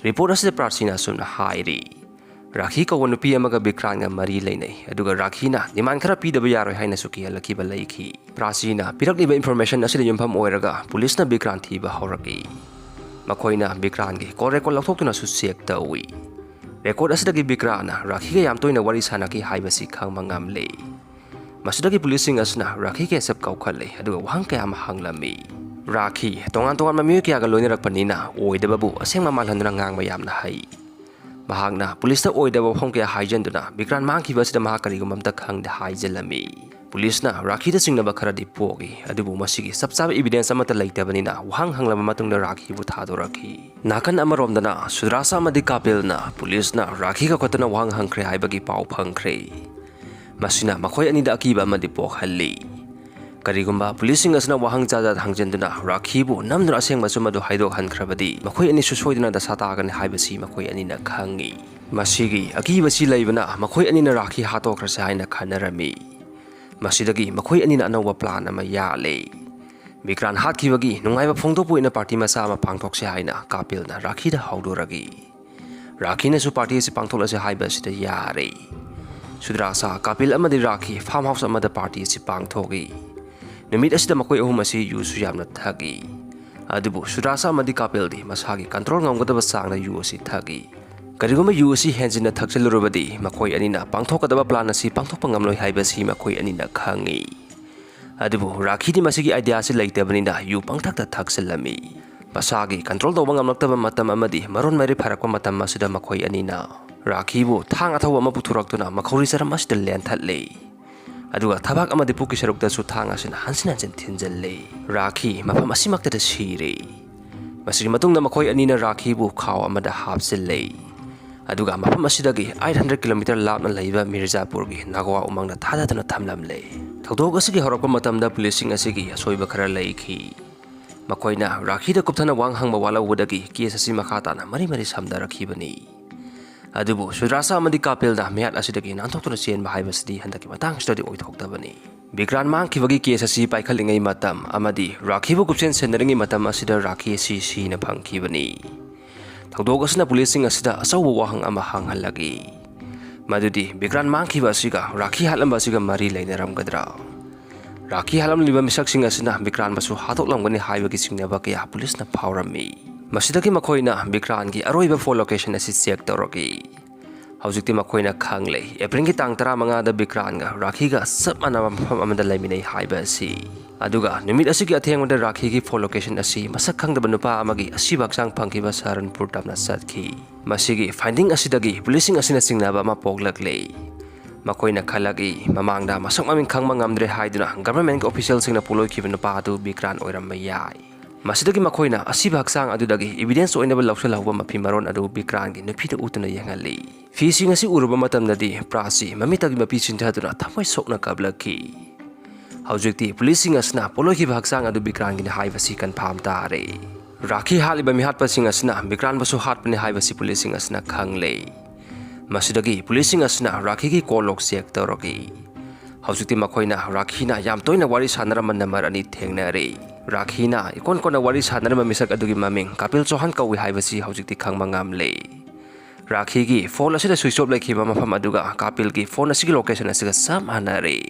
ꯔꯤꯄꯣꯔꯠ ꯑꯁꯤꯗ ꯄ꯭ꯔꯥꯆꯤꯅ ꯑꯁꯨꯝꯅ ꯍꯥꯏꯔꯤ, ꯔꯥꯈꯤ ꯀꯧꯕ ꯅꯨꯄꯤ ꯑꯃꯒ ꯕꯤꯀ꯭ꯔꯥꯟꯒ ꯃꯔꯤ ꯂꯩꯅꯩ, ꯑꯗꯨꯒ ꯔꯥꯈꯤꯅ ꯗꯤꯃꯥꯟ ꯈꯔ ꯄꯤꯗꯕ ꯌꯥꯔꯣꯏ ꯍꯥꯏꯅꯁꯨ ꯀꯤꯍꯜꯂꯛꯈꯤꯕ ꯂꯩꯈꯤ꯫ ꯄ꯭ꯔꯥꯆꯤꯅ ꯄꯤꯔꯛꯂꯤꯕ ꯏꯟꯐꯣꯔꯃꯦꯁꯟ ꯑꯁꯤꯗ ꯌꯨꯝꯐꯝ ꯑꯣꯏꯔꯒ ꯄꯨꯂꯤꯁꯅ ꯕꯤꯀ꯭ꯔꯥꯟ ꯊꯤꯕ ꯍꯧꯔꯛꯏ꯫ ꯃꯈꯣꯏꯅ ꯕꯤꯀ꯭ꯔꯥꯟꯒꯤ ꯀꯣꯜ ꯔꯦꯀꯣꯔꯗ ꯂꯧꯊꯣꯛꯇꯨꯅꯁꯨ ꯆꯦꯛ ꯇꯧꯏ꯫ ꯔꯦꯀꯣꯔꯗ ꯑꯁꯤꯗꯒꯤ ꯕꯤꯀ꯭ꯔꯥꯟꯅ ꯔꯥꯈꯤꯒ ꯌꯥꯝ ꯇꯣꯏꯅ ꯋꯥꯔꯤ ꯁꯥꯟꯅꯈꯤ ꯍꯥꯏꯕꯁꯤ ꯈꯪꯕ ꯉꯝꯂꯦ꯫ ꯃꯁꯤꯗꯒꯤ ꯄꯨꯂꯤꯁꯁꯤꯡ ꯑꯁꯤꯅ ꯔꯥꯈꯤꯒꯤ ꯑꯦꯁꯦꯞ ꯀꯧꯈꯠꯂꯦ, ꯑꯗꯨꯒ ꯋꯥꯍꯪ ꯀꯌꯥ ꯑꯃ ꯍꯪꯂꯝꯃꯤ꯫ ꯔꯥꯈꯤ ꯇꯣꯉꯥꯟ ꯇꯣꯉꯥꯟꯕ ꯃꯤꯑꯣꯏ ꯀꯌꯥꯒ ꯂꯣꯏꯅꯔꯛꯄꯅꯤꯅ ꯑꯣꯏꯗꯕꯕꯨ ꯑꯁꯦꯡꯕ ꯃꯥꯜꯍꯟꯗꯨꯅ ꯉꯥꯡꯕ ꯌꯥꯝꯅ ꯍꯩ꯫ ꯃꯍꯥꯛꯅ ꯄꯨꯂꯤꯁꯇ ꯑꯣꯏꯗꯕ ꯋꯥꯐꯝ ꯀꯌꯥ ꯍꯥꯏꯖꯤꯟꯗꯨꯅ ꯕꯤꯀ꯭ꯔꯥꯟ ꯃꯥꯡꯈꯤꯕ ꯑꯁꯤꯗ ꯃꯍꯥꯛ ꯀꯔꯤꯒꯨꯝꯕ ꯑꯝꯇ ꯈꯪꯗꯦ ꯍꯥꯏꯖꯤꯜꯂꯝꯃꯤ꯫ ꯄꯨꯂꯤꯁꯅ ꯔꯥꯈꯤꯗ ꯆꯤꯡꯅꯕ ꯈꯔꯗꯤ ꯄꯣꯛꯏ, ꯑꯗꯨꯕꯨ ꯃꯁꯤꯒꯤ ꯆꯞ ꯆꯥꯕ ꯏꯕꯤꯗꯦꯟꯁ ꯑꯃꯠꯇ ꯂꯩꯇꯕꯅꯤꯅ ꯋꯥꯍꯪ ꯍꯪꯂꯕ ꯃꯇꯨꯡꯗ ꯔꯥꯈꯤꯕꯨ ꯊꯥꯗꯣꯔꯛꯈꯤ꯫ ꯅꯥꯀꯟ ꯑꯃꯔꯣꯝꯗꯅ ꯁꯨꯗ꯭ꯔꯥꯁꯥ ꯑꯃꯗꯤ ꯀꯥꯄꯤꯜꯅ ꯄꯨꯂꯤꯁꯅ ꯔꯥꯈꯤ ꯀꯧꯈꯠꯇꯨꯅ ꯋꯥꯍꯪ ꯍꯪꯈ꯭ꯔꯦ ꯍꯥꯏꯕꯒꯤ ꯄꯥꯎ ꯐꯪꯈ꯭ꯔꯦ꯫ ꯃꯁꯤꯅ ꯃꯈꯣꯏ ꯑꯅꯤꯗ ꯑꯀꯤꯕ ꯑꯃꯗꯤ ꯄꯣꯛꯍꯜꯂꯤ꯫ ꯀꯔꯤꯒꯨꯝꯕ ꯄꯨꯂꯤꯁꯁꯤꯡ ꯑꯁꯤꯅ ꯋꯥꯍꯪ ꯖꯥꯠ ꯖꯥꯠ ꯍꯪꯖꯤꯟꯗꯨꯅ ꯔꯥꯈꯤꯕꯨ ꯅꯝꯗꯨꯅ ꯑꯁꯦꯡꯕ ꯑꯆꯨꯝꯕ ꯑꯗꯨ ꯍꯥꯏꯗꯣꯛꯍꯟꯈ꯭ꯔꯕꯗꯤ ꯃꯈꯣꯏ ꯑꯅꯤꯁꯨ ꯁꯣꯏꯗꯅ ꯗꯁꯥ ꯇꯥꯒꯅꯤ ꯍꯥꯏꯕꯁꯤ ꯃꯈꯣꯏ ꯑꯅꯤꯅ ꯈꯪꯏ꯫ ꯃꯁꯤꯒꯤ ꯑꯀꯤꯕꯁꯤ ꯂꯩꯕꯅ ꯃꯈꯣꯏ ꯑꯅꯤꯅ ꯔꯥꯈꯤ ꯍꯥꯠꯇꯣꯛꯈ꯭ꯔꯁꯦ ꯍꯥꯏꯅ ꯈꯟꯅꯔꯝꯃꯤ꯫ ꯃꯁꯤꯗꯒꯤ ꯃꯈꯣꯏ ꯑꯅꯤꯅ ꯑꯅꯧꯕ ꯄ꯭ꯂꯥꯟ ꯑꯃ ꯌꯥꯜꯂꯦ꯫ ꯕꯤꯀ꯭ꯔꯥꯟ ꯍꯥꯠꯈꯤꯕꯒꯤ ꯅꯨꯡꯉꯥꯏꯕ ꯐꯣꯡꯗꯣꯛꯄ ꯑꯣꯏꯅ ꯄꯥꯔꯇꯤ ꯃꯆꯥ ꯑꯃ ꯄꯥꯡꯊꯣꯛꯁꯦ ꯍꯥꯏꯅ ꯀꯥꯄꯤꯜꯅ ꯔꯥꯈꯤꯗ ꯍꯧꯗꯣꯔꯛꯏ꯫ ꯔꯥꯈꯤꯅꯁꯨ ꯄꯥꯔꯇꯤ ꯑꯁꯤ ꯄꯥꯡꯊꯣꯛꯂꯁꯦ ꯍꯥꯏꯕ ꯑꯁꯤꯗ ꯌꯥꯔꯦ꯫ ꯁꯨꯗ꯭ꯔꯥꯁꯥ, ꯀꯥꯄꯤꯜ ꯑꯃꯗꯤ ꯔꯥꯈꯤ ꯐꯥꯔꯝ ꯍꯥꯎꯁ ꯑꯃꯗ ꯄꯥꯔꯇꯤ ꯑꯁꯤ ꯄꯥꯡꯊꯣꯛꯏ꯫ ꯅꯨꯃꯤꯠ ꯑꯁꯤꯗ ꯃꯈꯣꯏ ꯑꯍꯨꯝ ꯑꯁꯤ ꯌꯨꯁꯨ ꯌꯥꯝꯅ ꯊꯛꯏ꯫ ꯑꯗꯨꯕꯨ ꯁꯨꯗ꯭ꯔꯥꯁꯥ ꯑꯃꯗꯤ ꯀꯥꯄꯤꯜꯗꯤ ꯃꯁꯥꯒꯤ ꯀꯟꯇ꯭ꯔꯣꯜ ꯉꯝꯒꯗꯕ ꯆꯥꯡꯗ ꯌꯨ ꯑꯁꯤ ꯊꯛꯏ꯫ ꯀꯔꯤꯒꯨꯝꯕ ꯌꯨ ꯑꯁꯤ ꯍꯦꯟꯖꯤꯟꯅ ꯊꯛꯆꯤꯜꯂꯨꯔꯕꯗꯤ ꯃꯈꯣꯏ ꯑꯅꯤꯅ ꯄꯥꯡꯊꯣꯛꯀꯗꯕ ꯄ꯭ꯂꯥꯟ ꯑꯁꯤ ꯄꯥꯡꯊꯣꯛꯄ ꯉꯝꯂꯣꯏ ꯍꯥꯏꯕꯁꯤ ꯃꯈꯣꯏ ꯑꯅꯤꯅ ꯈꯪꯏ꯫ ꯑꯗꯨꯕꯨ ꯔꯥꯈꯤꯗꯤ ꯃꯁꯤꯒꯤ ꯑꯥꯏꯗꯤꯌꯥ ꯑꯁꯤ ꯂꯩꯇꯕꯅꯤꯅ ꯌꯨ ꯄꯪꯊꯛꯇ ꯊꯛꯆꯤꯜꯂꯝꯃꯤ꯫ ꯃꯁꯥꯒꯤ ꯀꯟꯇ꯭ꯔꯣꯜ ꯇꯧꯕ ꯉꯝꯂꯛꯇꯕ ꯃꯇꯝ ꯑꯃꯗꯤ ꯃꯔꯣꯟ ꯃꯔꯤ ꯐꯥꯔꯛꯄ ꯃꯇꯝ ꯑꯁꯤꯗ ꯃꯈꯣꯏ ꯑꯅꯤꯅ ꯔꯥꯈꯤꯕꯨ ꯊꯥꯡ ꯑꯊꯧꯕ ꯑꯃ ꯄꯨꯊꯣꯔꯛꯇꯨꯅ ꯃꯈꯧꯔꯤ ꯆꯔꯝ ꯑꯁꯤꯗ ꯂꯦꯟꯊꯠꯂꯤ꯫ ꯑꯗꯨꯒ ꯊꯕꯥꯛ ꯑꯃꯗꯤ ꯄꯨꯛꯀꯤ ꯁꯔꯨꯛꯇꯁꯨ ꯊꯥꯡ ꯑꯁꯤꯅ ꯍꯟꯖꯤꯟ ꯍꯟꯖꯤꯟ ꯊꯤꯟꯖꯤꯜꯂꯤ꯫ ꯔꯥꯈꯤ ꯃꯐꯝ ꯑꯁꯤꯃꯛꯇꯗ ꯁꯤꯔꯦ꯫ ꯃꯁꯤꯒꯤ ꯃꯇꯨꯡꯗ ꯃꯈꯣꯏ ꯑꯅꯤꯅ ꯔꯥꯈꯤꯕꯨ ꯈꯥꯎ ꯑꯃꯗ ꯍꯥꯞꯆꯤꯜꯂꯦ꯫ ꯑꯗꯨꯒ ꯃꯐꯝ ꯑꯁꯤꯗꯒꯤ ꯑꯩꯠ ꯍꯟꯗ꯭ꯔꯦꯠ ꯀꯤꯂꯣꯃꯤꯇꯔ ꯂꯥꯞꯅ ꯂꯩꯕ ꯃꯤꯔꯖꯥꯄꯨꯔꯒꯤ ꯅꯥꯒꯋꯥ ꯎꯃꯪꯗ ꯊꯥꯗꯗꯨꯅ ꯊꯝꯂꯝꯂꯦ꯫ ꯊꯧꯗꯣꯛ ꯑꯁꯤꯒꯤ ꯍꯧꯔꯛꯄ ꯃꯇꯝꯗ ꯄꯨꯂꯤꯁꯁꯤꯡ ꯑꯁꯤꯒꯤ ꯑꯁꯣꯏꯕ ꯈꯔ ꯂꯩꯈꯤ꯫ ꯃꯈꯣꯏꯅ ꯔꯥꯈꯤꯗ ꯀꯨꯞꯊꯅ ꯋꯥꯍꯪ ꯍꯪꯕ ꯋꯥꯠꯍꯧꯕꯗꯒꯤ ꯀꯦꯁ ꯑꯁꯤ ꯃꯈꯥ ꯇꯥꯅ ꯃꯔꯤ ꯃꯔꯤ ꯁꯝꯊꯔꯛꯈꯤꯕꯅꯤ꯫ ꯑꯗꯨꯕꯨ ꯁꯨꯗ꯭ꯔꯥꯁꯥ ꯑꯃꯗꯤ ꯀꯥꯄꯤꯜꯅ ꯃꯤꯍꯥꯠ ꯑꯁꯤꯗꯒꯤ ꯅꯥꯟꯊꯣꯛꯇꯨꯅ ꯆꯦꯟꯕ ꯍꯥꯏꯕꯁꯤꯗꯤ ꯍꯟꯗꯛꯀꯤ ꯃꯇꯥꯡꯁꯤꯗꯗꯤ ꯑꯣꯏꯊꯣꯛꯇꯕꯅꯤ꯫ ꯕꯤꯀ꯭ꯔꯥꯟ ꯃꯥꯡꯈꯤꯕꯒꯤ ꯀꯦꯁ ꯑꯁꯤ ꯄꯥꯏꯈꯠꯂꯤꯉꯩ ꯃꯇꯝ ꯑꯃꯗꯤ ꯔꯥꯈꯤꯕꯨ ꯀꯨꯞꯁꯦꯟ ꯁꯦꯟꯅꯔꯤꯉꯩ ꯃꯇꯝ ꯑꯁꯤꯗ ꯔꯥꯈꯤ ꯑꯁꯤ ꯁꯤꯅ ꯐꯪꯈꯤꯕꯅꯤ꯫ ꯊꯧꯗꯣꯛ ꯑꯁꯤꯅ ꯄꯨꯂꯤꯁꯁꯤꯡ ꯑꯁꯤꯗ ꯑꯆꯧꯕ ꯋꯥꯍꯪ ꯑꯃ ꯍꯪꯍꯜꯂꯛꯏ, ꯃꯗꯨꯗꯤ ꯕꯤꯀ꯭ꯔꯥꯟ ꯃꯥꯡꯈꯤꯕ ꯑꯁꯤꯒ ꯔꯥꯈꯤ ꯍꯥꯠꯂꯝꯕ ꯑꯁꯤꯒ ꯃꯔꯤ ꯂꯩꯅꯔꯝꯒꯗ꯭ꯔꯥ? ꯔꯥꯈꯤ ꯍꯥꯠꯂꯝꯂꯤꯕ ꯃꯤꯁꯛꯁꯤꯡ ꯑꯁꯤꯅ ꯕꯤꯀ꯭ꯔꯥꯟꯕꯨꯁꯨ ꯍꯥꯠꯇꯣꯛꯂꯝꯒꯅꯤ ꯍꯥꯏꯕꯒꯤ ꯆꯤꯡꯅꯕ ꯀꯌꯥ ꯄꯨꯂꯤꯁꯅ ꯐꯥꯎꯔꯝꯃꯤ꯫ ꯃꯁꯤꯗꯒꯤ ꯃꯈꯣꯏꯅ ꯕꯤꯀ꯭ꯔꯥꯟꯒꯤ ꯑꯔꯣꯏꯕ ꯐꯣꯟ ꯂꯣꯀꯦꯁꯟ ꯑꯁꯤ ꯆꯦꯛ ꯇꯧꯔꯛꯏ꯫ ꯍꯧꯖꯤꯛꯇꯤ ꯃꯈꯣꯏꯅ ꯈꯪꯂꯦ, ꯑꯦꯄ꯭ꯔꯤꯜꯒꯤ ꯇꯥꯡ ꯇꯔꯥꯃꯉꯥꯗ ꯕꯤꯀ꯭ꯔꯥꯟꯒ ꯔꯥꯈꯤꯒ ꯆꯞ ꯃꯥꯟꯅꯕ ꯃꯐꯝ ꯑꯃꯗ ꯂꯩꯃꯤꯟꯅꯩ ꯍꯥꯏꯕ ꯑꯁꯤ꯫ ꯑꯗꯨꯒ ꯅꯨꯃꯤꯠ ꯑꯁꯤꯒꯤ ꯑꯊꯦꯡꯕꯗ ꯔꯥꯈꯤꯒꯤ ꯐꯣꯟ ꯂꯣꯀꯦꯁꯟ ꯑꯁꯤ ꯃꯁꯛ ꯈꯪꯗꯕ ꯅꯨꯄꯥ ꯑꯃꯒꯤ ꯑꯁꯤꯕ ꯍꯛꯆꯥꯡ ꯐꯪꯈꯤꯕ ꯁꯍꯔꯟꯄꯨꯔ ꯇꯝꯅ ꯆꯠꯈꯤ꯫ ꯃꯁꯤꯒꯤ ꯐꯥꯏꯟꯗꯤꯡ ꯑꯁꯤꯗꯒꯤ ꯄꯨꯂꯤꯁꯁꯤꯡ ꯑꯁꯤꯅ ꯆꯤꯡꯅꯕ ꯑꯃ ꯄꯣꯛꯂꯛꯂꯦ꯫ ꯃꯈꯣꯏꯅ ꯈꯜꯂꯛꯏ, ꯃꯃꯥꯡꯗ ꯃꯁꯛ ꯃꯃꯤꯡ ꯈꯪꯕ ꯉꯝꯗ꯭ꯔꯦ ꯍꯥꯏꯗꯨꯅ ꯒꯚꯔꯟꯃꯦꯟꯠꯀꯤ ꯑꯣꯐꯤꯁꯤꯌꯦꯜꯁꯤꯡꯅ ꯄꯣꯠꯂꯣꯏꯈꯤꯕ ꯅꯨꯄꯥ ꯑꯗꯨ ꯕꯤꯀ꯭ꯔꯥꯟ ꯑꯣꯏꯔꯝꯕ ꯌꯥꯏ꯫ ꯃꯁꯤꯗꯒꯤ ꯃꯈꯣꯏꯅ ꯑꯁꯤꯕ ꯍꯛꯆꯥꯡ ꯑꯗꯨꯗꯒꯤ ꯏꯕꯤꯗꯦꯟꯁ ꯑꯣꯏꯅꯕ ꯂꯧꯁꯤꯜꯍꯧꯕ ꯃꯐꯤ ꯃꯔꯣꯟ ꯑꯗꯨ ꯕꯤꯀ꯭ꯔꯥꯟꯒꯤ ꯅꯨꯄꯤꯗ ꯎꯠꯇꯨꯅ ꯌꯦꯡꯍꯜꯂꯤ꯫ ꯐꯤꯁꯤꯡ ꯑꯁꯤ ꯎꯔꯨꯕ ꯃꯇꯝꯗꯗꯤ ꯄ꯭ꯔꯥꯁꯤ ꯃꯃꯤꯠꯇꯒꯤ ꯃꯄꯤ ꯆꯤꯟꯊꯗꯨꯅ ꯊꯃꯣꯏ ꯁꯣꯛꯅ ꯀꯞꯂꯛꯈꯤ꯫ ꯍꯧꯖꯤꯛꯇꯤ ꯄꯨꯂꯤꯁꯁꯤꯡ ꯑꯁꯤꯅ ꯄꯣꯠꯂꯣꯏꯈꯤꯕ ꯍꯛꯆꯥꯡ ꯑꯗꯨ ꯕꯤꯀ꯭ꯔꯥꯟꯒꯤꯅꯤ ꯍꯥꯏꯕꯁꯤ ꯀꯟꯐꯥꯝ ꯇꯥꯔꯦ꯫ ꯔꯥꯈꯤ ꯍꯥꯠꯂꯤꯕ ꯃꯤꯍꯥꯠꯄꯁꯤꯡ ꯑꯁꯤꯅ ꯕꯤꯀ꯭ꯔꯥꯟꯕꯨꯁꯨ ꯍꯥꯠꯄꯅꯤ ꯍꯥꯏꯕꯁꯤ ꯄꯨꯂꯤꯁꯁꯤꯡ ꯑꯁꯤꯅ ꯈꯪꯂꯦ꯫ ꯃꯁꯤꯗꯒꯤ ꯄꯨꯂꯤꯁꯁꯤꯡ ꯑꯁꯤꯅ ꯔꯥꯈꯤꯒꯤ ꯀꯣꯜ ꯂꯣꯛ ꯆꯦꯛ ꯇꯧꯔꯛꯏ꯫ ꯍꯧꯖꯤꯛꯇꯤ ꯃꯈꯣꯏꯅ ꯔꯥꯈꯤꯅ ꯌꯥꯝ ꯇꯣꯏꯅ ꯋꯥꯔꯤ ꯁꯥꯟꯅꯔꯝꯕ ꯅꯝꯕꯔ ꯑꯅꯤ ꯊꯦꯡꯅꯔꯦ꯫ ꯔꯥꯈꯤꯅ ꯏꯀꯣꯟ ꯀꯣꯟꯅ ꯋꯥꯔꯤ ꯁꯥꯟꯅꯔꯝꯕ ꯃꯤꯁꯛ ꯑꯗꯨꯒꯤ ꯃꯃꯤꯡ ꯀꯥꯄꯤꯜ ꯆꯧꯍꯥꯟ ꯀꯧꯏ ꯍꯥꯏꯕꯁꯤ ꯍꯧꯖꯤꯛꯇꯤ ꯈꯪꯕ ꯉꯝꯂꯦ꯫ ꯔꯥꯈꯤꯒꯤ ꯐꯣꯟ ꯑꯁꯤꯗ ꯁ꯭ꯋꯤꯆ ꯑꯣꯐ ꯂꯩꯈꯤꯕ ꯃꯐꯝ ꯑꯗꯨꯒ ꯀꯥꯄꯤꯜꯒꯤ ꯐꯣꯟ ꯑꯁꯤꯒꯤ ꯂꯣꯀꯦꯁꯟ ꯑꯁꯤꯒ ꯆꯞ ꯃꯥꯟꯅꯔꯦ꯫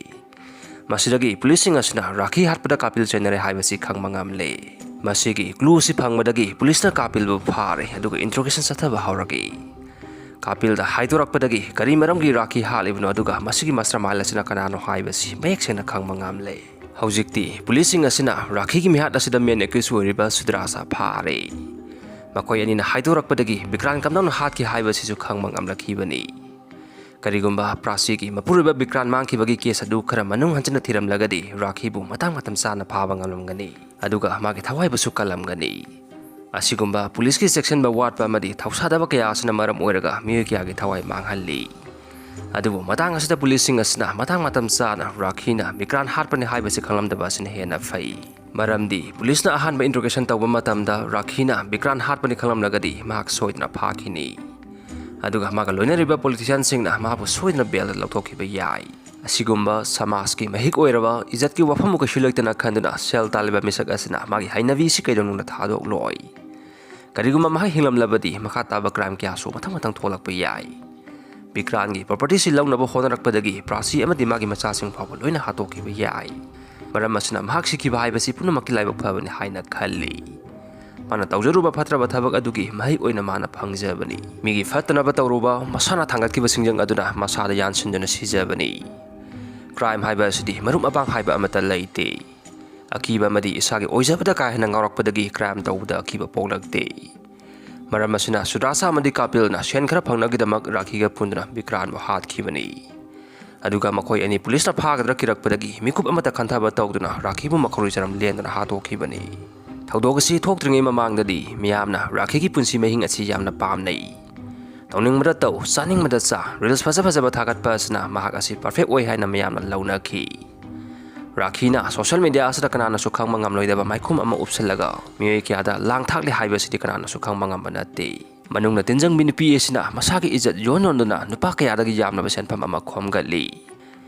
ꯃꯁꯤꯗꯒꯤ ꯄꯨꯂꯤꯁꯁꯤꯡ ꯑꯁꯤꯅ ꯔꯥꯈꯤ ꯍꯥꯠꯄꯗ ꯀꯥꯄꯤꯜ ꯆꯦꯟꯅꯔꯦ ꯍꯥꯏꯕꯁꯤ ꯈꯪꯕ ꯉꯝꯂꯦ꯫ ꯃꯁꯤꯒꯤ ꯀ꯭ꯂꯨ ꯑꯁꯤ ꯐꯪꯕꯗꯒꯤ ꯄꯨꯂꯤꯁꯅ ꯀꯥꯄꯤꯜꯕꯨ ꯐꯥꯔꯦ, ꯑꯗꯨꯒ ꯏꯟꯇ꯭ꯔꯣꯒꯦꯁꯟ ꯆꯠꯊꯕ ꯍꯧꯔꯛꯏ꯫ ꯀꯥꯄꯤꯜꯗ ꯍꯥꯏꯗꯣꯔꯛꯄꯗꯒꯤ ꯀꯔꯤ ꯃꯔꯝꯒꯤ ꯔꯥꯈꯤ ꯍꯥꯠꯂꯤꯕꯅꯣ, ꯑꯗꯨꯒ ꯃꯁꯤꯒꯤ ꯃꯥꯁꯇꯔ ꯃꯥꯏꯟ ꯑꯁꯤꯅ ꯀꯅꯥꯅꯣ ꯍꯥꯏꯕꯁꯤ ꯃꯌꯦꯛ ꯁꯦꯡꯅ ꯈꯪꯕ ꯉꯝꯂꯦ꯫ ꯍꯧꯖꯤꯛꯇꯤ ꯄꯨꯂꯤꯁꯁꯤꯡ ꯑꯁꯤꯅ ꯔꯥꯈꯤꯒꯤ ꯃꯤꯍꯥꯠ ꯑꯁꯤꯗ ꯃꯦꯟ ꯑꯦꯀ꯭ꯌꯨꯁ ꯑꯣꯏꯔꯤꯕ ꯁꯨꯗ꯭ꯔꯥꯁꯥ ꯐꯥꯔꯦ꯫ ꯃꯈꯣꯏ ꯑꯅꯤꯅ ꯍꯥꯏꯗꯣꯔꯛꯄꯗꯒꯤ ꯕꯤꯀ꯭ꯔꯥꯟ ꯀꯝꯗꯧꯅ ꯍꯥꯠꯈꯤ ꯍꯥꯏꯕꯁꯤꯁꯨ ꯈꯪꯕ ꯉꯝꯂꯛꯈꯤꯕꯅꯤ꯫ ꯀꯔꯤꯒꯨꯝꯕ ꯄ꯭ꯔꯥꯁꯤꯒꯤ ꯃꯄꯨꯔꯣꯏꯕ ꯕꯤꯀ꯭ꯔꯥꯟ ꯃꯥꯡꯈꯤꯕꯒꯤ ꯀꯦꯁ ꯑꯗꯨ ꯈꯔ ꯃꯅꯨꯡ ꯍꯟꯖꯤꯟꯅ ꯊꯤꯔꯝꯂꯒꯗꯤ ꯔꯥꯈꯤꯕꯨ ꯃꯇꯥꯡ ꯃꯇꯝ ꯆꯥꯅ ꯐꯥꯕ ꯉꯝꯂꯝꯒꯅꯤ, ꯑꯗꯨꯒ ꯃꯥꯒꯤ ꯊꯋꯥꯏꯕꯨꯁꯨ ꯀꯜꯂꯝꯒꯅꯤ꯫ ꯑꯁꯤꯒꯨꯝꯕ ꯄꯨꯂꯤꯁꯀꯤ ꯆꯦꯛꯁꯤꯟꯕ ꯋꯥꯠꯄ ꯑꯃꯗꯤ ꯊꯧꯁꯥꯗꯕ ꯀꯌꯥ ꯑꯁꯤꯅ ꯃꯔꯝ ꯑꯣꯏꯔꯒ ꯃꯤꯑꯣꯏ ꯀꯌꯥꯒꯤ ꯊꯋꯥꯏ ꯃꯥꯡꯍꯜꯂꯤ꯫ ꯑꯗꯨꯕꯨ ꯃꯇꯥꯡ ꯑꯁꯤꯗ ꯄꯨꯂꯤꯁꯁꯤꯡ ꯑꯁꯤꯅ ꯃꯇꯥꯡ ꯃꯇꯝ ꯆꯥꯅ ꯔꯥꯈꯤꯅ ꯕꯤꯀ꯭ꯔꯥꯟ ꯍꯥꯠꯄꯅꯤ ꯍꯥꯏꯕꯁꯤ ꯈꯪꯂꯝꯗꯕ ꯑꯁꯤꯅ ꯍꯦꯟꯅ ꯐꯩ꯫ ꯃꯔꯝꯗꯤ ꯄꯨꯂꯤꯁꯅ ꯑꯍꯥꯟꯕ ꯏꯟꯇ꯭ꯔꯣꯒꯦꯁꯟ ꯇꯧꯕ ꯃꯇꯝꯗ ꯔꯥꯈꯤꯅ ꯕꯤꯀ꯭ꯔꯥꯟ ꯍꯥꯠꯄꯅꯤ ꯈꯪꯂꯝꯂꯒꯗꯤ ꯃꯍꯥꯛ ꯁꯣꯏꯗꯅ ꯐꯥꯈꯤꯅꯤ꯫ ꯑꯗꯨꯒ ꯃꯥꯒ ꯂꯣꯏꯅꯔꯤꯕ ꯄꯣꯂꯤꯇꯤꯁꯤꯌꯥꯟꯁꯤꯡꯅ ꯃꯍꯥꯛꯄꯨ ꯁꯣꯏꯗꯅ ꯕꯦꯜꯗ ꯂꯧꯊꯣꯛꯈꯤꯕ ꯌꯥꯏ꯫ ꯑꯁꯤꯒꯨꯝꯕ ꯁꯃꯥꯖꯀꯤ ꯃꯍꯤꯛ ꯑꯣꯏꯔꯕ ꯏꯖꯠꯀꯤ ꯋꯥꯐꯝꯕꯨ ꯀꯩꯁꯨ ꯂꯩꯇꯅ ꯈꯟꯗꯨꯅ ꯁꯦꯜ ꯇꯥꯜꯂꯤꯕ ꯃꯤꯁꯛ ꯑꯁꯤꯅ ꯃꯥꯒꯤ ꯍꯩꯅꯕꯤꯁꯤ ꯀꯩꯗꯧꯅꯨꯡꯗ ꯊꯥꯗꯣꯛꯂꯣꯏ꯫ ꯀꯔꯤꯒꯨꯝꯕ ꯃꯍꯥꯛ ꯍꯤꯡꯂꯝꯂꯕꯗꯤ ꯃꯈꯥ ꯇꯥꯕ ꯀ꯭ꯔꯥꯏꯝ ꯀꯌꯥꯁꯨ ꯃꯊꯪ ꯃꯊꯪ ꯊꯣꯛꯂꯛꯄ ꯌꯥꯏ꯫ ꯕꯤꯀ꯭ꯔꯥꯟꯒꯤ ꯄ꯭ꯔꯣꯄꯔꯇꯤꯁꯤ ꯂꯧꯅꯕ ꯍꯣꯠꯅꯔꯛꯄꯗꯒꯤ ꯄ꯭ꯔꯥꯁꯤ ꯑꯃꯗꯤ ꯃꯥꯒꯤ ꯃꯆꯥꯁꯤꯡ ꯐꯥꯎꯕ ꯂꯣꯏꯅ ꯍꯥꯠꯇꯣꯛꯈꯤꯕ ꯌꯥꯏ꯫ ꯃꯔꯝ ꯑꯁꯤꯅ ꯃꯍꯥꯛ ꯁꯤꯈꯤꯕ ꯍꯥꯏꯕꯁꯤ ꯄꯨꯝꯅꯃꯛꯀꯤ ꯂꯥꯏꯕꯛ ꯐꯕꯅꯤ ꯍꯥꯏꯅ ꯈꯜꯂꯤ꯫ ꯃꯥꯅ ꯇꯧꯖꯔꯨꯕ ꯐꯠꯇ꯭ꯔꯕ ꯊꯕꯛ ꯑꯗꯨꯒꯤ ꯃꯍꯩ ꯑꯣꯏꯅ ꯃꯥꯅ ꯐꯪꯖꯕꯅꯤ꯫ ꯃꯤꯒꯤ ꯐꯠꯇꯅꯕ ꯇꯧꯔꯨꯕ, ꯃꯁꯥꯅ ꯊꯥꯡꯒꯠꯈꯤꯕ ꯁꯤꯡꯖꯪ ꯑꯗꯨꯅ ꯃꯁꯥꯗ ꯌꯥꯟꯁꯤꯟꯗꯨꯅ ꯁꯤꯖꯕꯅꯤ꯫ ꯀ꯭ꯔꯥꯏꯝ ꯍꯥꯏꯕ ꯑꯁꯤꯗꯤ ꯃꯔꯨꯞ ꯃꯄꯥꯡ ꯍꯥꯏꯕ ꯑꯃꯠꯇ ꯂꯩꯇꯦ꯫ ꯑꯀꯤꯕ ꯑꯃꯗꯤ ꯏꯁꯥꯒꯤ ꯑꯣꯏꯖꯕꯗ ꯀꯥ ꯍꯦꯟꯅ ꯉꯥꯎꯔꯛꯄꯗꯒꯤ ꯀ꯭ꯔꯥꯏꯝ ꯇꯧꯕꯗ ꯑꯀꯤꯕ ꯄꯣꯛꯂꯛꯇꯦ꯫ ꯃꯔꯝ ꯑꯁꯤꯅ ꯁꯨꯗ꯭ꯔꯥꯁꯥ ꯑꯃꯗꯤ ꯀꯥꯄꯤꯜꯅ ꯁꯦꯟ ꯈꯔ ꯐꯪꯅꯕꯒꯤꯗꯃꯛ ꯔꯥꯈꯤꯒ ꯄꯨꯟꯗꯨꯅ ꯕꯤꯀ꯭ꯔꯥꯟꯕꯨ ꯍꯥꯠꯈꯤꯕꯅꯤ꯫ ꯑꯗꯨꯒ ꯃꯈꯣꯏ ꯑꯅꯤ ꯄꯨꯂꯤꯁꯅ ꯐꯥꯒꯗ꯭ꯔꯥ ꯀꯤꯔꯛꯄꯗꯒꯤ ꯃꯤꯀꯨꯞ ꯑꯃꯠꯇ ꯈꯟꯊꯕ ꯇꯧꯗꯨꯅ ꯔꯥꯈꯤꯕꯨ ꯃꯈꯧꯔꯤ ꯆꯔꯝ ꯂꯦꯟꯗꯨꯅ ꯍꯥꯠꯇꯣꯛꯈꯤꯕꯅꯤ꯫ ꯊꯧꯗꯣꯛ ꯑꯁꯤ ꯊꯣꯛꯇ꯭ꯔꯤꯉꯩ ꯃꯃꯥꯡꯗꯗꯤ ꯃꯤꯌꯥꯝꯅ ꯔꯥꯈꯤꯒꯤ ꯄꯨꯟꯁꯤ ꯃꯍꯤꯡ ꯑꯁꯤ ꯌꯥꯝꯅ ꯄꯥꯝꯅꯩ꯫ ꯇꯧꯅꯤꯡꯕꯗ ꯇꯧ, ꯆꯥꯅꯤꯡꯕꯗ ꯆꯥ, ꯔꯤꯜꯁ ꯐꯖ ꯐꯖꯕ ꯊꯥꯒꯠꯄ ꯑꯁꯤꯅ ꯃꯍꯥꯛ ꯑꯁꯤ ꯄꯔꯐꯦꯛ ꯑꯣꯏ ꯍꯥꯏꯅ ꯃꯤꯌꯥꯝꯅ ꯂꯧꯅꯈꯤ꯫ ꯔꯥꯈꯤꯅ ꯁꯣꯁꯤꯌꯦꯜ ꯃꯤꯗꯤꯌꯥ ꯑꯁꯤꯗ ꯀꯅꯥꯅꯁꯨ ꯈꯪꯕ ꯉꯝꯂꯣꯏꯗꯕ ꯃꯥꯏꯈꯨꯝ ꯑꯃ ꯎꯞꯁꯤꯜꯂꯒ ꯃꯤꯑꯣꯏ ꯀꯌꯥꯗ ꯂꯥꯡ ꯊꯥꯛꯂꯤ ꯍꯥꯏꯕꯁꯤꯗꯤ ꯀꯅꯥꯅꯁꯨ ꯈꯪꯕ ꯉꯝꯕ ꯅꯠꯇꯦ꯫ ꯃꯅꯨꯡꯗ ꯇꯤꯟꯖꯪꯕꯤ ꯅꯨꯄꯤ ꯑꯁꯤꯅ ꯃꯁꯥꯒꯤ ꯏꯖꯠ ꯌꯣꯟ ꯌꯣꯟꯗꯨꯅ ꯅꯨꯄꯥ ꯀꯌꯥꯗꯒꯤ ꯌꯥꯝꯂꯕ ꯁꯦꯟꯐꯝ ꯑꯃ ꯈꯣꯝꯒꯠꯂꯤ꯫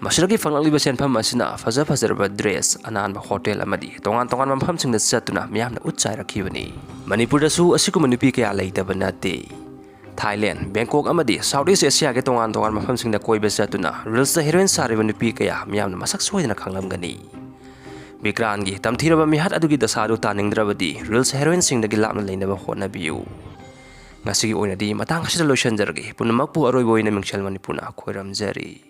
ꯃꯁꯤꯗꯒꯤ ꯐꯪꯂꯛꯂꯤꯕ ꯁꯦꯟꯐꯝ ꯑꯁꯤꯅ ꯐꯖ ꯐꯖꯔꯕ ꯗ꯭ꯔꯦꯁ, ꯑꯅꯥꯟꯕ ꯍꯣꯇꯦꯜ ꯑꯃꯗꯤ ꯇꯣꯉꯥꯟ ꯇꯣꯉꯥꯟꯕ ꯃꯐꯝꯁꯤꯡꯗ ꯆꯠꯇꯨꯅ ꯃꯤꯌꯥꯝꯅ ꯎꯠ ꯆꯥꯏꯔꯛꯈꯤꯕꯅꯤ꯫ ꯃꯅꯤꯄꯨꯔꯗꯁꯨ ꯑꯁꯤꯒꯨꯝꯕ ꯅꯨꯄꯤ ꯀꯌꯥ ꯂꯩꯇꯕ ꯅꯠꯇꯦ꯫ ꯊꯥꯏꯂꯦꯟ, ꯕꯦꯡꯀꯣꯛ ꯑꯃꯗꯤ ꯁꯥꯎꯠ ꯏꯁ ꯑꯦꯁꯤꯌꯥꯒꯤ ꯇꯣꯉꯥꯟ ꯇꯣꯉꯥꯟꯕ ꯃꯐꯝꯁꯤꯡꯗ ꯀꯣꯏꯕ ꯆꯠꯇꯨꯅ ꯔꯤꯜꯁꯇ ꯍꯦꯔꯣꯏꯟ ꯁꯥꯔꯤꯕ ꯅꯨꯄꯤ ꯀꯌꯥ ꯃꯤꯌꯥꯝꯅ ꯃꯁꯛ ꯁꯣꯏꯗꯅ ꯈꯪꯂꯝꯒꯅꯤ꯫ ꯕꯤꯀ꯭ꯔꯥꯟꯒꯤ ꯇꯝꯊꯤꯔꯕ ꯃꯤꯍꯥꯠ ꯑꯗꯨꯒꯤ ꯗꯁꯥ ꯑꯗꯨ ꯇꯥꯅꯤꯡꯗ꯭ꯔꯕꯗꯤ ꯔꯤꯜꯁ ꯍꯦꯔꯣꯏꯟꯁꯤꯡꯗꯒꯤ ꯂꯥꯞꯅ ꯂꯩꯅꯕ ꯍꯣꯠꯅꯕꯤꯌꯨ꯫ ꯉꯁꯤꯒꯤ ꯑꯣꯏꯅꯗꯤ ꯃꯇꯥꯡ ꯑꯁꯤꯗ ꯂꯣꯏꯁꯤꯟꯖꯔꯒꯦ꯫ ꯄꯨꯝꯅꯃꯛꯄꯨ ꯑꯔꯣꯏꯕ ꯑꯣꯏꯅ ꯃꯤꯡꯁꯦꯜ ꯃꯅꯤꯄꯨꯔꯅ ꯈꯣꯏꯔꯝꯖꯔꯤ꯫